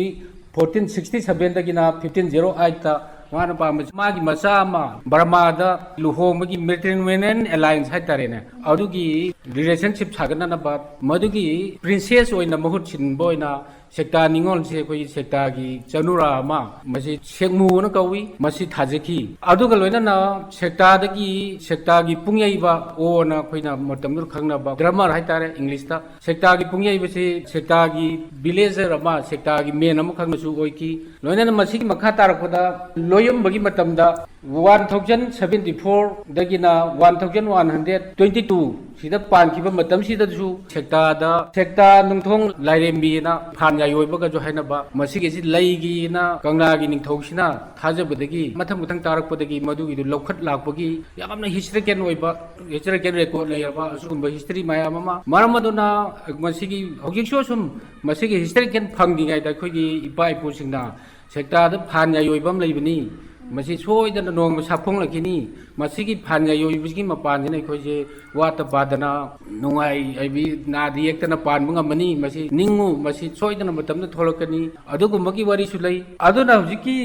fourteen sixty seven ꯗꯒꯤꯅ fifteen zero eight ꯇ ꯃꯥꯅ ꯄꯥꯟꯕꯁꯤ ꯃꯥꯒꯤ ꯃꯆꯥ ꯑꯃ ꯕꯔꯃꯥꯗ ꯂꯨꯍꯣꯡꯕꯒꯤ matrimonial alliance ꯍꯥꯏꯇꯥꯔꯦꯅꯦ, ꯑꯗꯨꯒꯤ relationship ꯁꯥꯒꯠꯅꯅꯕ ꯃꯗꯨꯒꯤ princess ꯑꯣꯏꯅ ꯃꯍꯨꯠ ꯁꯤꯟꯕ ꯑꯣꯏꯅ ꯁꯦꯛꯇꯥ ꯅꯤꯉꯣꯜꯁꯦ ꯑꯩꯈꯣꯏꯒꯤ ꯁꯦꯛꯇꯥꯒꯤ ꯆꯅꯨꯔꯥ ꯑꯃ, ꯃꯁꯤ ꯁꯦꯛꯃꯨꯅ ꯀꯧꯏ, ꯃꯁꯤ ꯊꯥꯖꯈꯤ꯫ ꯑꯗꯨꯒ ꯂꯣꯏꯅꯅ ꯁꯦꯛꯇꯥꯗꯒꯤ, ꯁꯦꯛꯇꯥꯒꯤ ꯄꯨꯡꯌꯩꯕ ꯑꯣꯅ ꯑꯩꯈꯣꯏꯅ ꯃꯇꯝꯗꯨꯗ ꯈꯪꯅꯕ drummer ꯍꯥꯏꯇꯥꯔꯦ English ꯇ, ꯁꯦꯛꯇꯥꯒꯤ ꯄꯨꯡꯌꯩꯕꯁꯤ ꯁꯦꯛꯇꯥꯒꯤ villager ꯑꯃ, ꯁꯦꯛꯇꯥꯒꯤ man ꯑꯃꯈꯛꯅꯁꯨ ꯑꯣꯏꯈꯤ꯫ ꯂꯣꯏꯅꯅ ꯃꯁꯤꯒꯤ ꯃꯈꯥ ꯇꯥꯔꯛꯄꯗ ꯂꯣꯌꯝꯕꯒꯤ ꯃꯇꯝꯗ ꯋꯥꯟ ꯊꯥꯎꯖꯟ ꯁꯚꯦꯟꯇꯤ ꯐꯣꯔꯗꯒꯤꯅ one thousand one hundred twenty two ꯁꯤꯗ ꯄꯥꯟꯈꯤꯕ ꯃꯇꯝꯁꯤꯗꯁꯨ ꯁꯦꯛꯇꯥꯗ ꯁꯦꯛꯇꯥ ꯅꯨꯡꯊꯣꯡ ꯂꯥꯏꯔꯦꯝꯕꯤꯅ ꯐꯥꯟ ꯌꯥꯏꯑꯣꯏꯕꯒꯁꯨ ꯍꯥꯏꯅꯕ ꯃꯁꯤꯒꯤꯁꯤ ꯂꯩꯒꯤꯅ ꯀꯪꯂꯥꯒꯤ ꯅꯤꯡꯊꯧꯁꯤꯅ ꯊꯥꯖꯕꯗꯒꯤ ꯃꯊꯪ ꯃꯊꯪ ꯇꯥꯔꯛꯄꯗꯒꯤ ꯃꯗꯨꯒꯤꯗꯨ ꯂꯧꯈꯠ ꯂꯥꯛꯄꯒꯤ ꯌꯥꯝꯅ ꯍꯤꯁꯇꯣꯔꯤꯀꯦꯜ ꯑꯣꯏꯕ, ꯍꯤꯁꯇꯣꯔꯤꯀꯦꯜ ꯔꯦꯀꯣꯔꯗ ꯂꯩꯔꯕ ꯑꯁꯤꯒꯨꯝꯕ ꯍꯤꯁꯇꯣꯔꯤ ꯃꯌꯥꯝ ꯑꯃ꯫ ꯃꯔꯝ ꯑꯗꯨꯅ ꯃꯁꯤꯒꯤ ꯍꯧꯖꯤꯛꯁꯨ ꯑꯁꯨꯝ ꯃꯁꯤꯒꯤ ꯍꯤꯁꯇꯣꯔꯤꯀꯦꯜ ꯐꯪꯗ꯭ꯔꯤꯉꯩꯗ ꯑꯩꯈꯣꯏꯒꯤ ꯏꯄꯥ ꯏꯄꯨꯁꯤꯡꯅ ꯁꯦꯛꯇꯥꯗ ꯐꯥꯟ ꯌꯥꯏꯑꯣꯏꯕ ꯑꯃ ꯂꯩꯕꯅꯤ, ꯃꯁꯤ ꯁꯣꯏꯗꯅ ꯅꯣꯡꯃ ꯁꯥꯐꯣꯡꯂꯛꯈꯤꯅꯤ, ꯃꯁꯤꯒꯤ ꯐꯥꯟ ꯌꯥꯏꯑꯣꯏꯕꯁꯤꯒꯤ ꯃꯄꯥꯟꯁꯤꯅ ꯑꯩꯈꯣꯏꯁꯦ ꯋꯥꯠꯇ ꯄꯥꯗꯅ ꯅꯨꯡꯉꯥꯏ ꯍꯥꯏꯕꯗꯤ ꯅꯥꯗ ꯌꯦꯛꯇꯅ ꯄꯥꯟꯕ ꯉꯝꯃꯅꯤ, ꯃꯁꯤ ꯅꯤꯡꯉꯨ, ꯃꯁꯤ ꯁꯣꯏꯗꯅ ꯃꯇꯝꯗ ꯊꯣꯛꯂꯛꯀꯅꯤ꯫ ꯑꯗꯨꯒꯨꯝꯕꯒꯤ ꯋꯥꯔꯤꯁꯨ ꯂꯩ꯫ ꯑꯗꯨꯅ ꯍꯧꯖꯤꯛꯀꯤ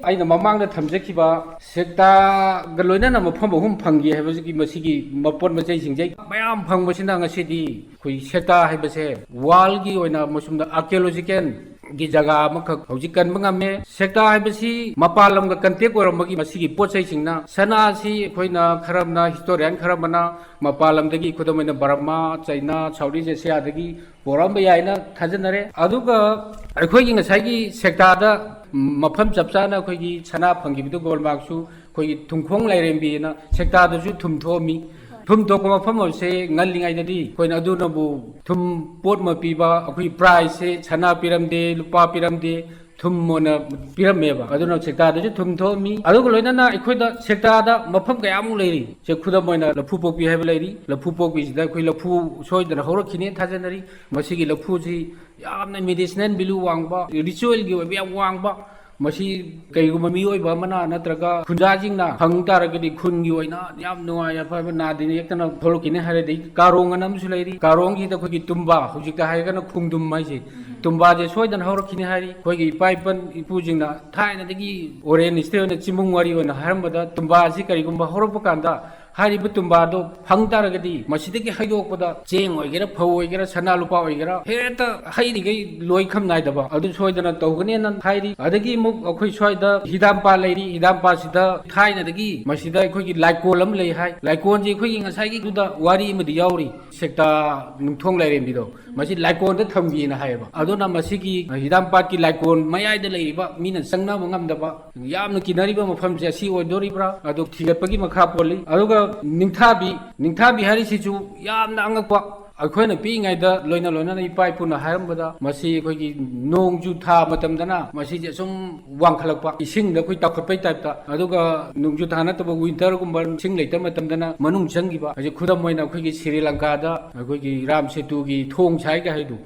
ꯑꯩꯅ ꯃꯃꯥꯡꯗ ꯊꯝꯖꯈꯤꯕ ꯁꯦꯛꯇꯥꯒ ꯂꯣꯏꯅꯅ ꯃꯐꯝ ꯑꯍꯨꯝ ꯐꯪꯈꯤ ꯍꯥꯏꯕꯁꯤꯒꯤ ꯃꯁꯤꯒꯤ ꯃꯄꯣꯠ ꯃꯆꯩꯁꯤꯡꯁꯦ ꯃꯌꯥꯝ ꯐꯪꯕꯁꯤꯅ ꯉꯁꯤꯗꯤ ꯑꯩꯈꯣꯏ ꯁꯦꯛꯇꯥ ꯍꯥꯏꯕꯁꯦ ꯋꯥꯔꯜꯒꯤ ꯑꯣꯏꯅ ꯃꯁꯨꯝꯗ ꯑꯥꯔꯀꯤꯑꯣꯂꯣꯖꯤꯀꯦꯜꯒꯤ ꯖꯒꯥ ꯑꯃꯈꯛ ꯍꯧꯖꯤꯛ ꯀꯟꯕ ꯉꯝꯃꯦ꯫ ꯁꯦꯛꯇꯥ ꯍꯥꯏꯕꯁꯤ ꯃꯄꯥꯟ ꯂꯝꯒ ꯀꯟꯇꯦꯛ ꯑꯣꯏꯔꯝꯕꯒꯤ ꯃꯁꯤꯒꯤ ꯄꯣꯠ ꯆꯩꯁꯤꯡꯅ ꯁꯅꯥꯁꯤ ꯑꯩꯈꯣꯏꯅ ꯈꯔ ꯑꯃꯅ, ꯍꯤꯁꯇꯣꯔꯤꯌꯥꯟ ꯈꯔ ꯑꯃꯅ ꯃꯄꯥꯟ ꯂꯝꯗꯒꯤ, ꯈꯨꯗꯝ ꯑꯣꯏꯅ ꯕꯔꯃꯥ, ꯆꯩꯅꯥ, ꯁꯥꯎꯠ ꯏꯁ ꯑꯦꯁꯤꯌꯥꯗꯒꯤ ꯄꯣꯔꯛꯑꯝꯕ ꯌꯥꯏꯅ ꯊꯥꯖꯅꯔꯦ꯫ ꯑꯗꯨꯒ ꯑꯩꯈꯣꯏꯒꯤ ꯉꯁꯥꯏꯒꯤ ꯁꯦꯛꯇꯥꯗ ꯃꯐꯝ ꯆꯞ ꯆꯥꯅ ꯑꯩꯈꯣꯏꯒꯤ ꯁꯅꯥ ꯐꯪꯈꯤꯕꯗꯨ ꯒꯣꯜꯃꯥꯔꯛꯁꯨ ꯑꯩꯈꯣꯏꯒꯤ ꯊꯨꯝꯈꯣꯡ ꯂꯥꯏꯔꯦꯝꯕꯤꯅ ꯁꯦꯛꯇꯥꯗꯁꯨ ꯊꯨꯝ ꯊꯣꯛꯑꯝꯃꯤ꯫ ꯊꯨꯝ ꯊꯣꯛꯄ ꯃꯐꯝ ꯑꯁꯦ ꯉꯜꯂꯤꯉꯩꯗꯗꯤ ꯑꯩꯈꯣꯏꯅ ꯑꯗꯨꯅꯕꯨ ꯊꯨꯝ ꯄꯣꯠ ꯑꯃ ꯄꯤꯕ, ꯑꯩꯈꯣꯏꯒꯤ ꯄ꯭ꯔꯥꯏꯖꯁꯦ ꯁꯅꯥ ꯄꯤꯔꯝꯗꯦ, ꯂꯨꯄꯥ ꯄꯤꯔꯝꯗꯦ, ꯊꯨꯝ ꯑꯣꯏꯅ ꯄꯤꯔꯝꯃꯦꯕ꯫ ꯑꯗꯨꯅ ꯁꯦꯛꯇꯥꯗꯁꯨ ꯊꯨꯝ ꯊꯣꯛꯑꯝꯃꯤ꯫ ꯑꯗꯨꯒ ꯂꯣꯏꯅꯅ ꯑꯩꯈꯣꯏꯗ ꯁꯦꯛꯇꯥꯗ ꯃꯐꯝ ꯀꯌꯥꯃꯨꯛ ꯂꯩꯔꯤ꯫ ꯁꯦ, ꯈꯨꯗꯝ ꯑꯣꯏꯅ ꯂꯐꯨ ꯄꯣꯛꯄꯤ ꯍꯥꯏꯕ ꯂꯩꯔꯤ꯫ ꯂꯐꯨ ꯄꯣꯛꯄꯤꯁꯤꯗ ꯑꯩꯈꯣꯏ ꯂꯐꯨ ꯁꯣꯏꯗꯅ ꯍꯧꯔꯛꯈꯤꯅꯦꯅ ꯊꯥꯖꯅꯔꯤ꯫ ꯃꯁꯤꯒꯤ ꯂꯐꯨꯁꯤ ꯌꯥꯝꯅ ꯃꯦꯗꯤꯁꯤꯅꯦꯜ ꯚꯦꯂꯨ ꯋꯥꯡꯕ, ꯔꯤꯆꯨꯋꯦꯜꯒꯤ ꯑꯣꯏꯕ ꯌꯥꯝ ꯋꯥꯡꯕ, ꯃꯁꯤ ꯀꯩꯒꯨꯝꯕ ꯃꯤꯑꯣꯏꯕ ꯑꯃꯅ ꯅꯠꯇ꯭ꯔꯒ ꯈꯨꯟꯖꯥꯁꯤꯡꯅ ꯐꯪ ꯇꯥꯔꯒꯗꯤ ꯈꯨꯟꯒꯤ ꯑꯣꯏꯅ ꯌꯥꯝ ꯅꯨꯡꯉꯥꯏ ꯌꯥꯏꯐꯕ, ꯅꯥꯗ ꯌꯦꯛꯇꯅ ꯊꯣꯛꯂꯛꯈꯤꯅꯤ ꯍꯥꯏꯔꯗꯤ ꯀꯥꯔꯣꯡ ꯑꯅ ꯑꯃꯁꯨ ꯂꯩꯔꯤ꯫ ꯀꯥꯔꯣꯡꯁꯤꯗ ꯑꯩꯈꯣꯏꯒꯤ ꯇꯨꯝꯕꯥ, ꯍꯧꯖꯤꯛꯇ ꯍꯥꯏꯔꯒꯅ ꯈꯣꯡꯗꯨꯝ ꯍꯥꯏꯁꯦ, ꯇꯨꯝꯕꯥꯁꯦ ꯁꯣꯏꯗꯅ ꯍꯧꯔꯛꯈꯤꯅꯤ ꯍꯥꯏꯔꯤ꯫ ꯑꯩꯈꯣꯏꯒꯤ ꯏꯄꯥ ꯏꯄꯟ ꯏꯄꯨꯁꯤꯡꯅ ꯊꯥꯏꯅꯗꯒꯤ oral history ꯑꯣꯏꯅ ꯆꯤꯡꯕꯨꯡ ꯋꯥꯔꯤ ꯑꯣꯏꯅ ꯍꯥꯏꯔꯝꯕꯗ ꯇꯨꯝꯕꯥꯁꯤ ꯀꯔꯤꯒꯨꯝꯕ ꯍꯧꯔꯛꯄ ꯀꯥꯟꯗ ꯍꯥꯏꯔꯤꯕ ꯇꯨꯝꯕꯥꯗꯣ ꯐꯪ ꯇꯥꯔꯒꯗꯤ ꯃꯁꯤꯗꯒꯤ ꯍꯩꯗꯣꯛꯄꯗ ꯆꯦꯡ ꯑꯣꯏꯒꯦꯔꯥ, ꯐꯧ ꯑꯣꯏꯒꯦꯔꯥ, ꯁꯅꯥ ꯂꯨꯄꯥ ꯑꯣꯏꯒꯦꯔꯥ, ꯍꯦꯛꯇ ꯍꯩꯔꯤꯈꯩ ꯂꯣꯏꯈꯝ ꯅꯥꯏꯗꯕ ꯑꯗꯨ ꯁꯣꯏꯗꯅ ꯇꯧꯒꯅꯦꯅ ꯍꯥꯏꯔꯤ꯫ ꯑꯗꯒꯤ ꯑꯃꯨꯛ ꯑꯩꯈꯣꯏ ꯁ꯭ꯋꯥꯏꯗ ꯍꯤꯗꯥꯝꯄꯥ ꯂꯩꯔꯤ꯫ ꯍꯤꯗꯥꯝꯄꯥꯁꯤꯗ ꯊꯥꯏꯅꯗꯒꯤ ꯃꯁꯤꯗ ꯑꯩꯈꯣꯏꯒꯤ ꯂꯥꯏꯀꯣꯜ ꯑꯃ ꯂꯩ ꯍꯥꯏ꯫ ꯂꯥꯏꯀꯣꯜꯁꯦ ꯑꯩꯈꯣꯏꯒꯤ ꯉꯁꯥꯏꯒꯤꯗꯨꯗ ꯋꯥꯔꯤ ꯑꯃꯗꯤ ꯌꯥꯎꯔꯤ, ꯁꯦꯛꯇꯥ ꯅꯨꯡꯊꯣꯡ ꯂꯥꯏꯔꯦꯝꯕꯤꯗꯣ꯫ ꯃꯁꯤ ꯂꯥꯏꯀꯣꯟꯗ ꯊꯝꯈꯤꯅ ꯍꯥꯏꯌꯦꯕ꯫ ꯑꯗꯨꯅ ꯃꯁꯤꯒꯤ ꯍꯤꯗꯥꯝꯄꯥꯠꯀꯤ ꯂꯥꯏꯀꯣꯟ ꯃꯌꯥꯏꯗ ꯂꯩꯔꯤꯕ ꯃꯤꯅ ꯆꯪꯅꯕ ꯉꯝꯗꯕ ꯌꯥꯝꯅ ꯀꯤꯅꯔꯤꯕ ꯃꯐꯝꯁꯦ ꯑꯁꯤ ꯑꯣꯏꯗꯣꯔꯤꯕ꯭ꯔꯥ? ꯑꯗꯨ ꯊꯤꯒꯠꯄꯒꯤ ꯃꯈꯥ ꯄꯣꯜꯂꯤ꯫ ꯑꯗꯨꯒ ꯅꯤꯡꯊꯥꯕꯤ, ꯅꯤꯡꯊꯥꯕꯤ ꯍꯥꯏꯔꯤꯁꯤꯁꯨ ꯌꯥꯝꯅ ꯑꯉꯛꯄ꯫ ꯑꯩꯈꯣꯏꯅ ꯄꯤꯛꯏꯉꯩꯗ ꯂꯣꯏꯅ ꯂꯣꯏꯅꯅ ꯏꯄꯥ ꯏꯄꯨꯅ ꯍꯥꯏꯔꯝꯕꯗ, ꯃꯁꯤ ꯑꯩꯈꯣꯏꯒꯤ ꯅꯣꯡꯖꯨ ꯊꯥ ꯃꯇꯝꯗꯅ ꯃꯁꯤꯁꯦ ꯑꯁꯨꯝ ꯋꯥꯡꯈꯠꯂꯛꯄ, ꯏꯁꯤꯡꯗ ꯑꯩꯈꯣꯏ ꯇꯥꯎꯈꯠꯄꯩ ꯇꯥꯏꯞꯇ꯫ ꯑꯗꯨꯒ ꯅꯣꯡꯖꯨ ꯊꯥ ꯅꯠꯇꯕ winterꯒꯨꯝꯕ, ꯏꯁꯤꯡ ꯂꯩꯇꯕ ꯃꯇꯝꯗꯅ ꯃꯅꯨꯡ ꯆꯪꯈꯤꯕ꯫ ꯍꯧꯖꯤꯛ ꯈꯨꯗꯝ ꯑꯣꯏꯅ ꯑꯩꯈꯣꯏꯒꯤ ꯁ꯭ꯔꯤ ꯂꯪꯀꯥꯗ ꯑꯩꯈꯣꯏꯒꯤ ꯔꯥꯝ ꯁꯦꯇꯨꯒꯤ ꯊꯣꯡ ꯁꯥꯏꯒ ꯍꯥꯏꯗꯨ,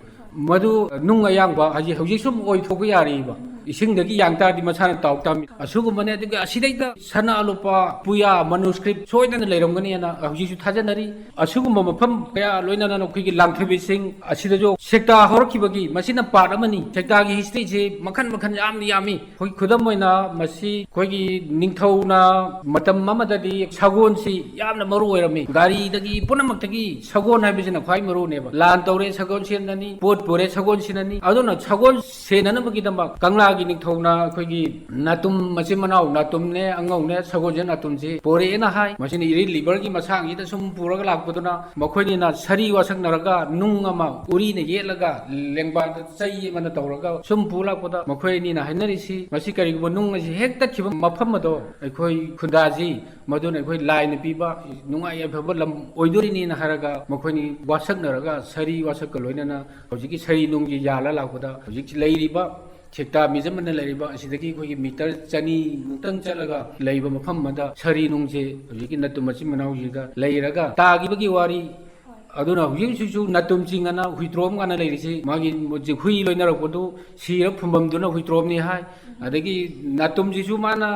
ꯃꯗꯨ ꯅꯨꯡ ꯑꯌꯥꯡꯕ ꯍꯧꯖꯤꯛ, ꯍꯧꯖꯤꯛ ꯁꯨꯝ ꯑꯣꯏꯊꯣꯛꯄ ꯌꯥꯔꯤꯕ꯫ ꯏꯁꯤꯡꯗꯒꯤ ꯌꯥꯡ ꯇꯥꯔꯗꯤ ꯃꯁꯥꯅ ꯇꯥꯎ ꯇꯥꯃꯤ꯫ ꯑꯁꯤꯒꯨꯝꯕꯅꯦ꯫ ꯑꯗꯨꯒ ꯑꯁꯤꯗꯩꯗ ꯁꯅꯥ ꯂꯨꯄꯥ, ꯄꯨꯌꯥ, ꯃꯅꯨꯁꯀ꯭ꯔꯤꯞ ꯁꯣꯏꯗꯅ ꯂꯩꯔꯝꯒꯅꯤꯅ ꯍꯧꯖꯤꯛꯁꯨ ꯊꯥꯖꯅꯔꯤ꯫ ꯑꯁꯤꯒꯨꯝꯕ ꯃꯐꯝ ꯀꯌꯥ, ꯂꯣꯏꯅꯅ ꯑꯩꯈꯣꯏꯒꯤ ꯂꯥꯡꯊꯕꯤꯁꯤꯡ ꯑꯁꯤꯗꯁꯨ ꯁꯦꯛꯇꯥ ꯍꯧꯔꯛꯈꯤꯕꯒꯤ ꯃꯁꯤꯅ part ꯑꯃꯅꯤ꯫ ꯁꯦꯛꯇꯥꯒꯤ historyꯁꯤ ꯃꯈꯟ ꯃꯈꯟ ꯌꯥꯝꯅ ꯌꯥꯝꯃꯤ꯫ ꯑꯩꯈꯣꯏ ꯈꯨꯗꯝ ꯑꯣꯏꯅ ꯃꯁꯤ ꯑꯩꯈꯣꯏꯒꯤ ꯅꯤꯡꯊꯧꯅ ꯃꯇꯝ ꯑꯃꯗꯗꯤ ꯁꯒꯣꯜꯁꯤ ꯌꯥꯝꯅ ꯃꯔꯨ ꯑꯣꯏꯔꯝꯃꯤ꯫ ꯒꯥꯔꯤꯗꯒꯤ ꯄꯨꯝꯅꯃꯛꯇꯒꯤ ꯁꯒꯣꯜ ꯍꯥꯏꯕꯁꯤꯅ ꯈ꯭ꯋꯥꯏ ꯃꯔꯨꯅꯦꯕ꯫ ꯂꯥꯟ ꯇꯧꯔꯦ ꯁꯒꯣꯜ ꯁꯦꯟꯅꯅꯤ, ꯄꯣꯠ ꯄꯨꯔꯦ ꯁꯒꯣꯜ ꯁꯦꯟꯅꯅꯤ꯫ ꯑꯗꯨꯅ ꯁꯒꯣꯜ ꯁꯦꯟꯅꯅꯕꯒꯤꯗꯃꯛ ꯀꯪꯂꯥꯒꯤ ꯅꯤꯡꯊꯧꯅ ꯑꯩꯈꯣꯏꯒꯤ ꯅꯥꯇꯨꯝ ꯃꯆꯤꯟ ꯃꯅꯥꯎ ꯅꯥꯇꯨꯝꯅꯦ, ꯑꯉꯧꯅꯦ, ꯁꯒꯣꯜꯁꯦ ꯅꯥꯇꯨꯝꯁꯦ ꯄꯣꯔꯛꯑꯦꯅ ꯍꯥꯏ꯫ ꯃꯁꯤꯅ ꯏꯔꯤꯜ ꯂꯤꯕꯔꯒꯤ ꯃꯁꯥꯡꯁꯤꯗ ꯁꯨꯝ ꯄꯨꯔꯒ ꯂꯥꯛꯄꯗꯨꯅ ꯃꯈꯣꯏꯅꯤꯅ ꯁꯔꯤ ꯋꯥꯁꯛꯅꯔꯒ ꯅꯨꯡ ꯑꯃ ꯎꯔꯤꯅ ꯌꯦꯠꯂꯒ ꯂꯦꯡꯕꯥꯟꯗ ꯆꯩ ꯑꯃꯅ ꯇꯧꯔꯒ ꯁꯨꯝ ꯄꯨ ꯂꯥꯛꯄꯗ ꯃꯈꯣꯏ ꯑꯅꯤꯅ ꯍꯥꯏꯅꯔꯤꯁꯤ, ꯃꯁꯤ ꯀꯔꯤꯒꯨꯝꯕ ꯅꯨꯡ ꯑꯁꯤ ꯍꯦꯛ ꯇꯠꯈꯤꯕ ꯃꯐꯝ ꯑꯗꯣ ꯑꯩꯈꯣꯏ ꯈꯨꯟꯗꯥꯁꯤ, ꯃꯗꯨꯅ ꯑꯩꯈꯣꯏ ꯂꯥꯏꯅ ꯄꯤꯕ ꯅꯨꯡꯉꯥꯏ ꯌꯥꯏꯐꯕ ꯂꯝ ꯑꯣꯏꯗꯣꯔꯤꯅꯤꯅ ꯍꯥꯏꯔꯒ ꯃꯈꯣꯏꯅꯤ ꯋꯥꯁꯛꯅꯔꯒ ꯁꯔꯤ ꯋꯥꯁꯛꯀ ꯂꯣꯏꯅꯅ ꯍꯧꯖꯤꯛꯀꯤ ꯁꯔꯤ ꯅꯨꯡꯒꯤ ꯌꯥꯜꯂ ꯂꯥꯛꯄꯗ ꯍꯧꯖꯤꯛ ꯂꯩꯔꯤꯕ ꯁꯦꯛꯇꯥ ꯃ꯭ꯌꯨꯖꯝ ꯑꯅ ꯂꯩꯔꯤꯕ ꯑꯁꯤꯗꯒꯤ ꯑꯩꯈꯣꯏꯒꯤ ꯃꯤꯇꯔ ꯆꯅꯤꯃꯨꯛꯇꯪ ꯆꯠꯂꯒ ꯂꯩꯕ ꯃꯐꯝ ꯑꯃꯗ ꯁꯔꯤ ꯅꯨꯡꯁꯦ ꯍꯧꯖꯤꯛꯀꯤ ꯅꯠꯇꯨ ꯃꯆꯤꯟ ꯃꯅꯥꯎꯁꯤꯗ ꯂꯩꯔꯒ ꯇꯥꯈꯤꯕꯒꯤ ꯋꯥꯔꯤ꯫ ꯑꯗꯨꯅ ꯍꯧꯖꯤꯛ ꯍꯧꯖꯤꯛꯁꯨ ꯅꯠꯇꯨꯝ ꯆꯤꯡ ꯑꯅ ꯍꯨꯏꯇ꯭ꯔꯣꯝ ꯀꯥꯟꯅ ꯂꯩꯔꯤꯁꯤ, ꯃꯥꯒꯤ ꯍꯨꯏ ꯂꯣꯏꯅꯔꯛꯄꯗꯨ ꯁꯤꯔ ꯐꯨꯝꯐꯝꯗꯨꯅ ꯍꯨꯏꯇ꯭ꯔꯣꯝꯅꯤ ꯍꯥꯏ꯫ ꯑꯗꯒꯤ ꯅꯠꯇꯨꯝꯁꯤꯁꯨ ꯃꯥꯅ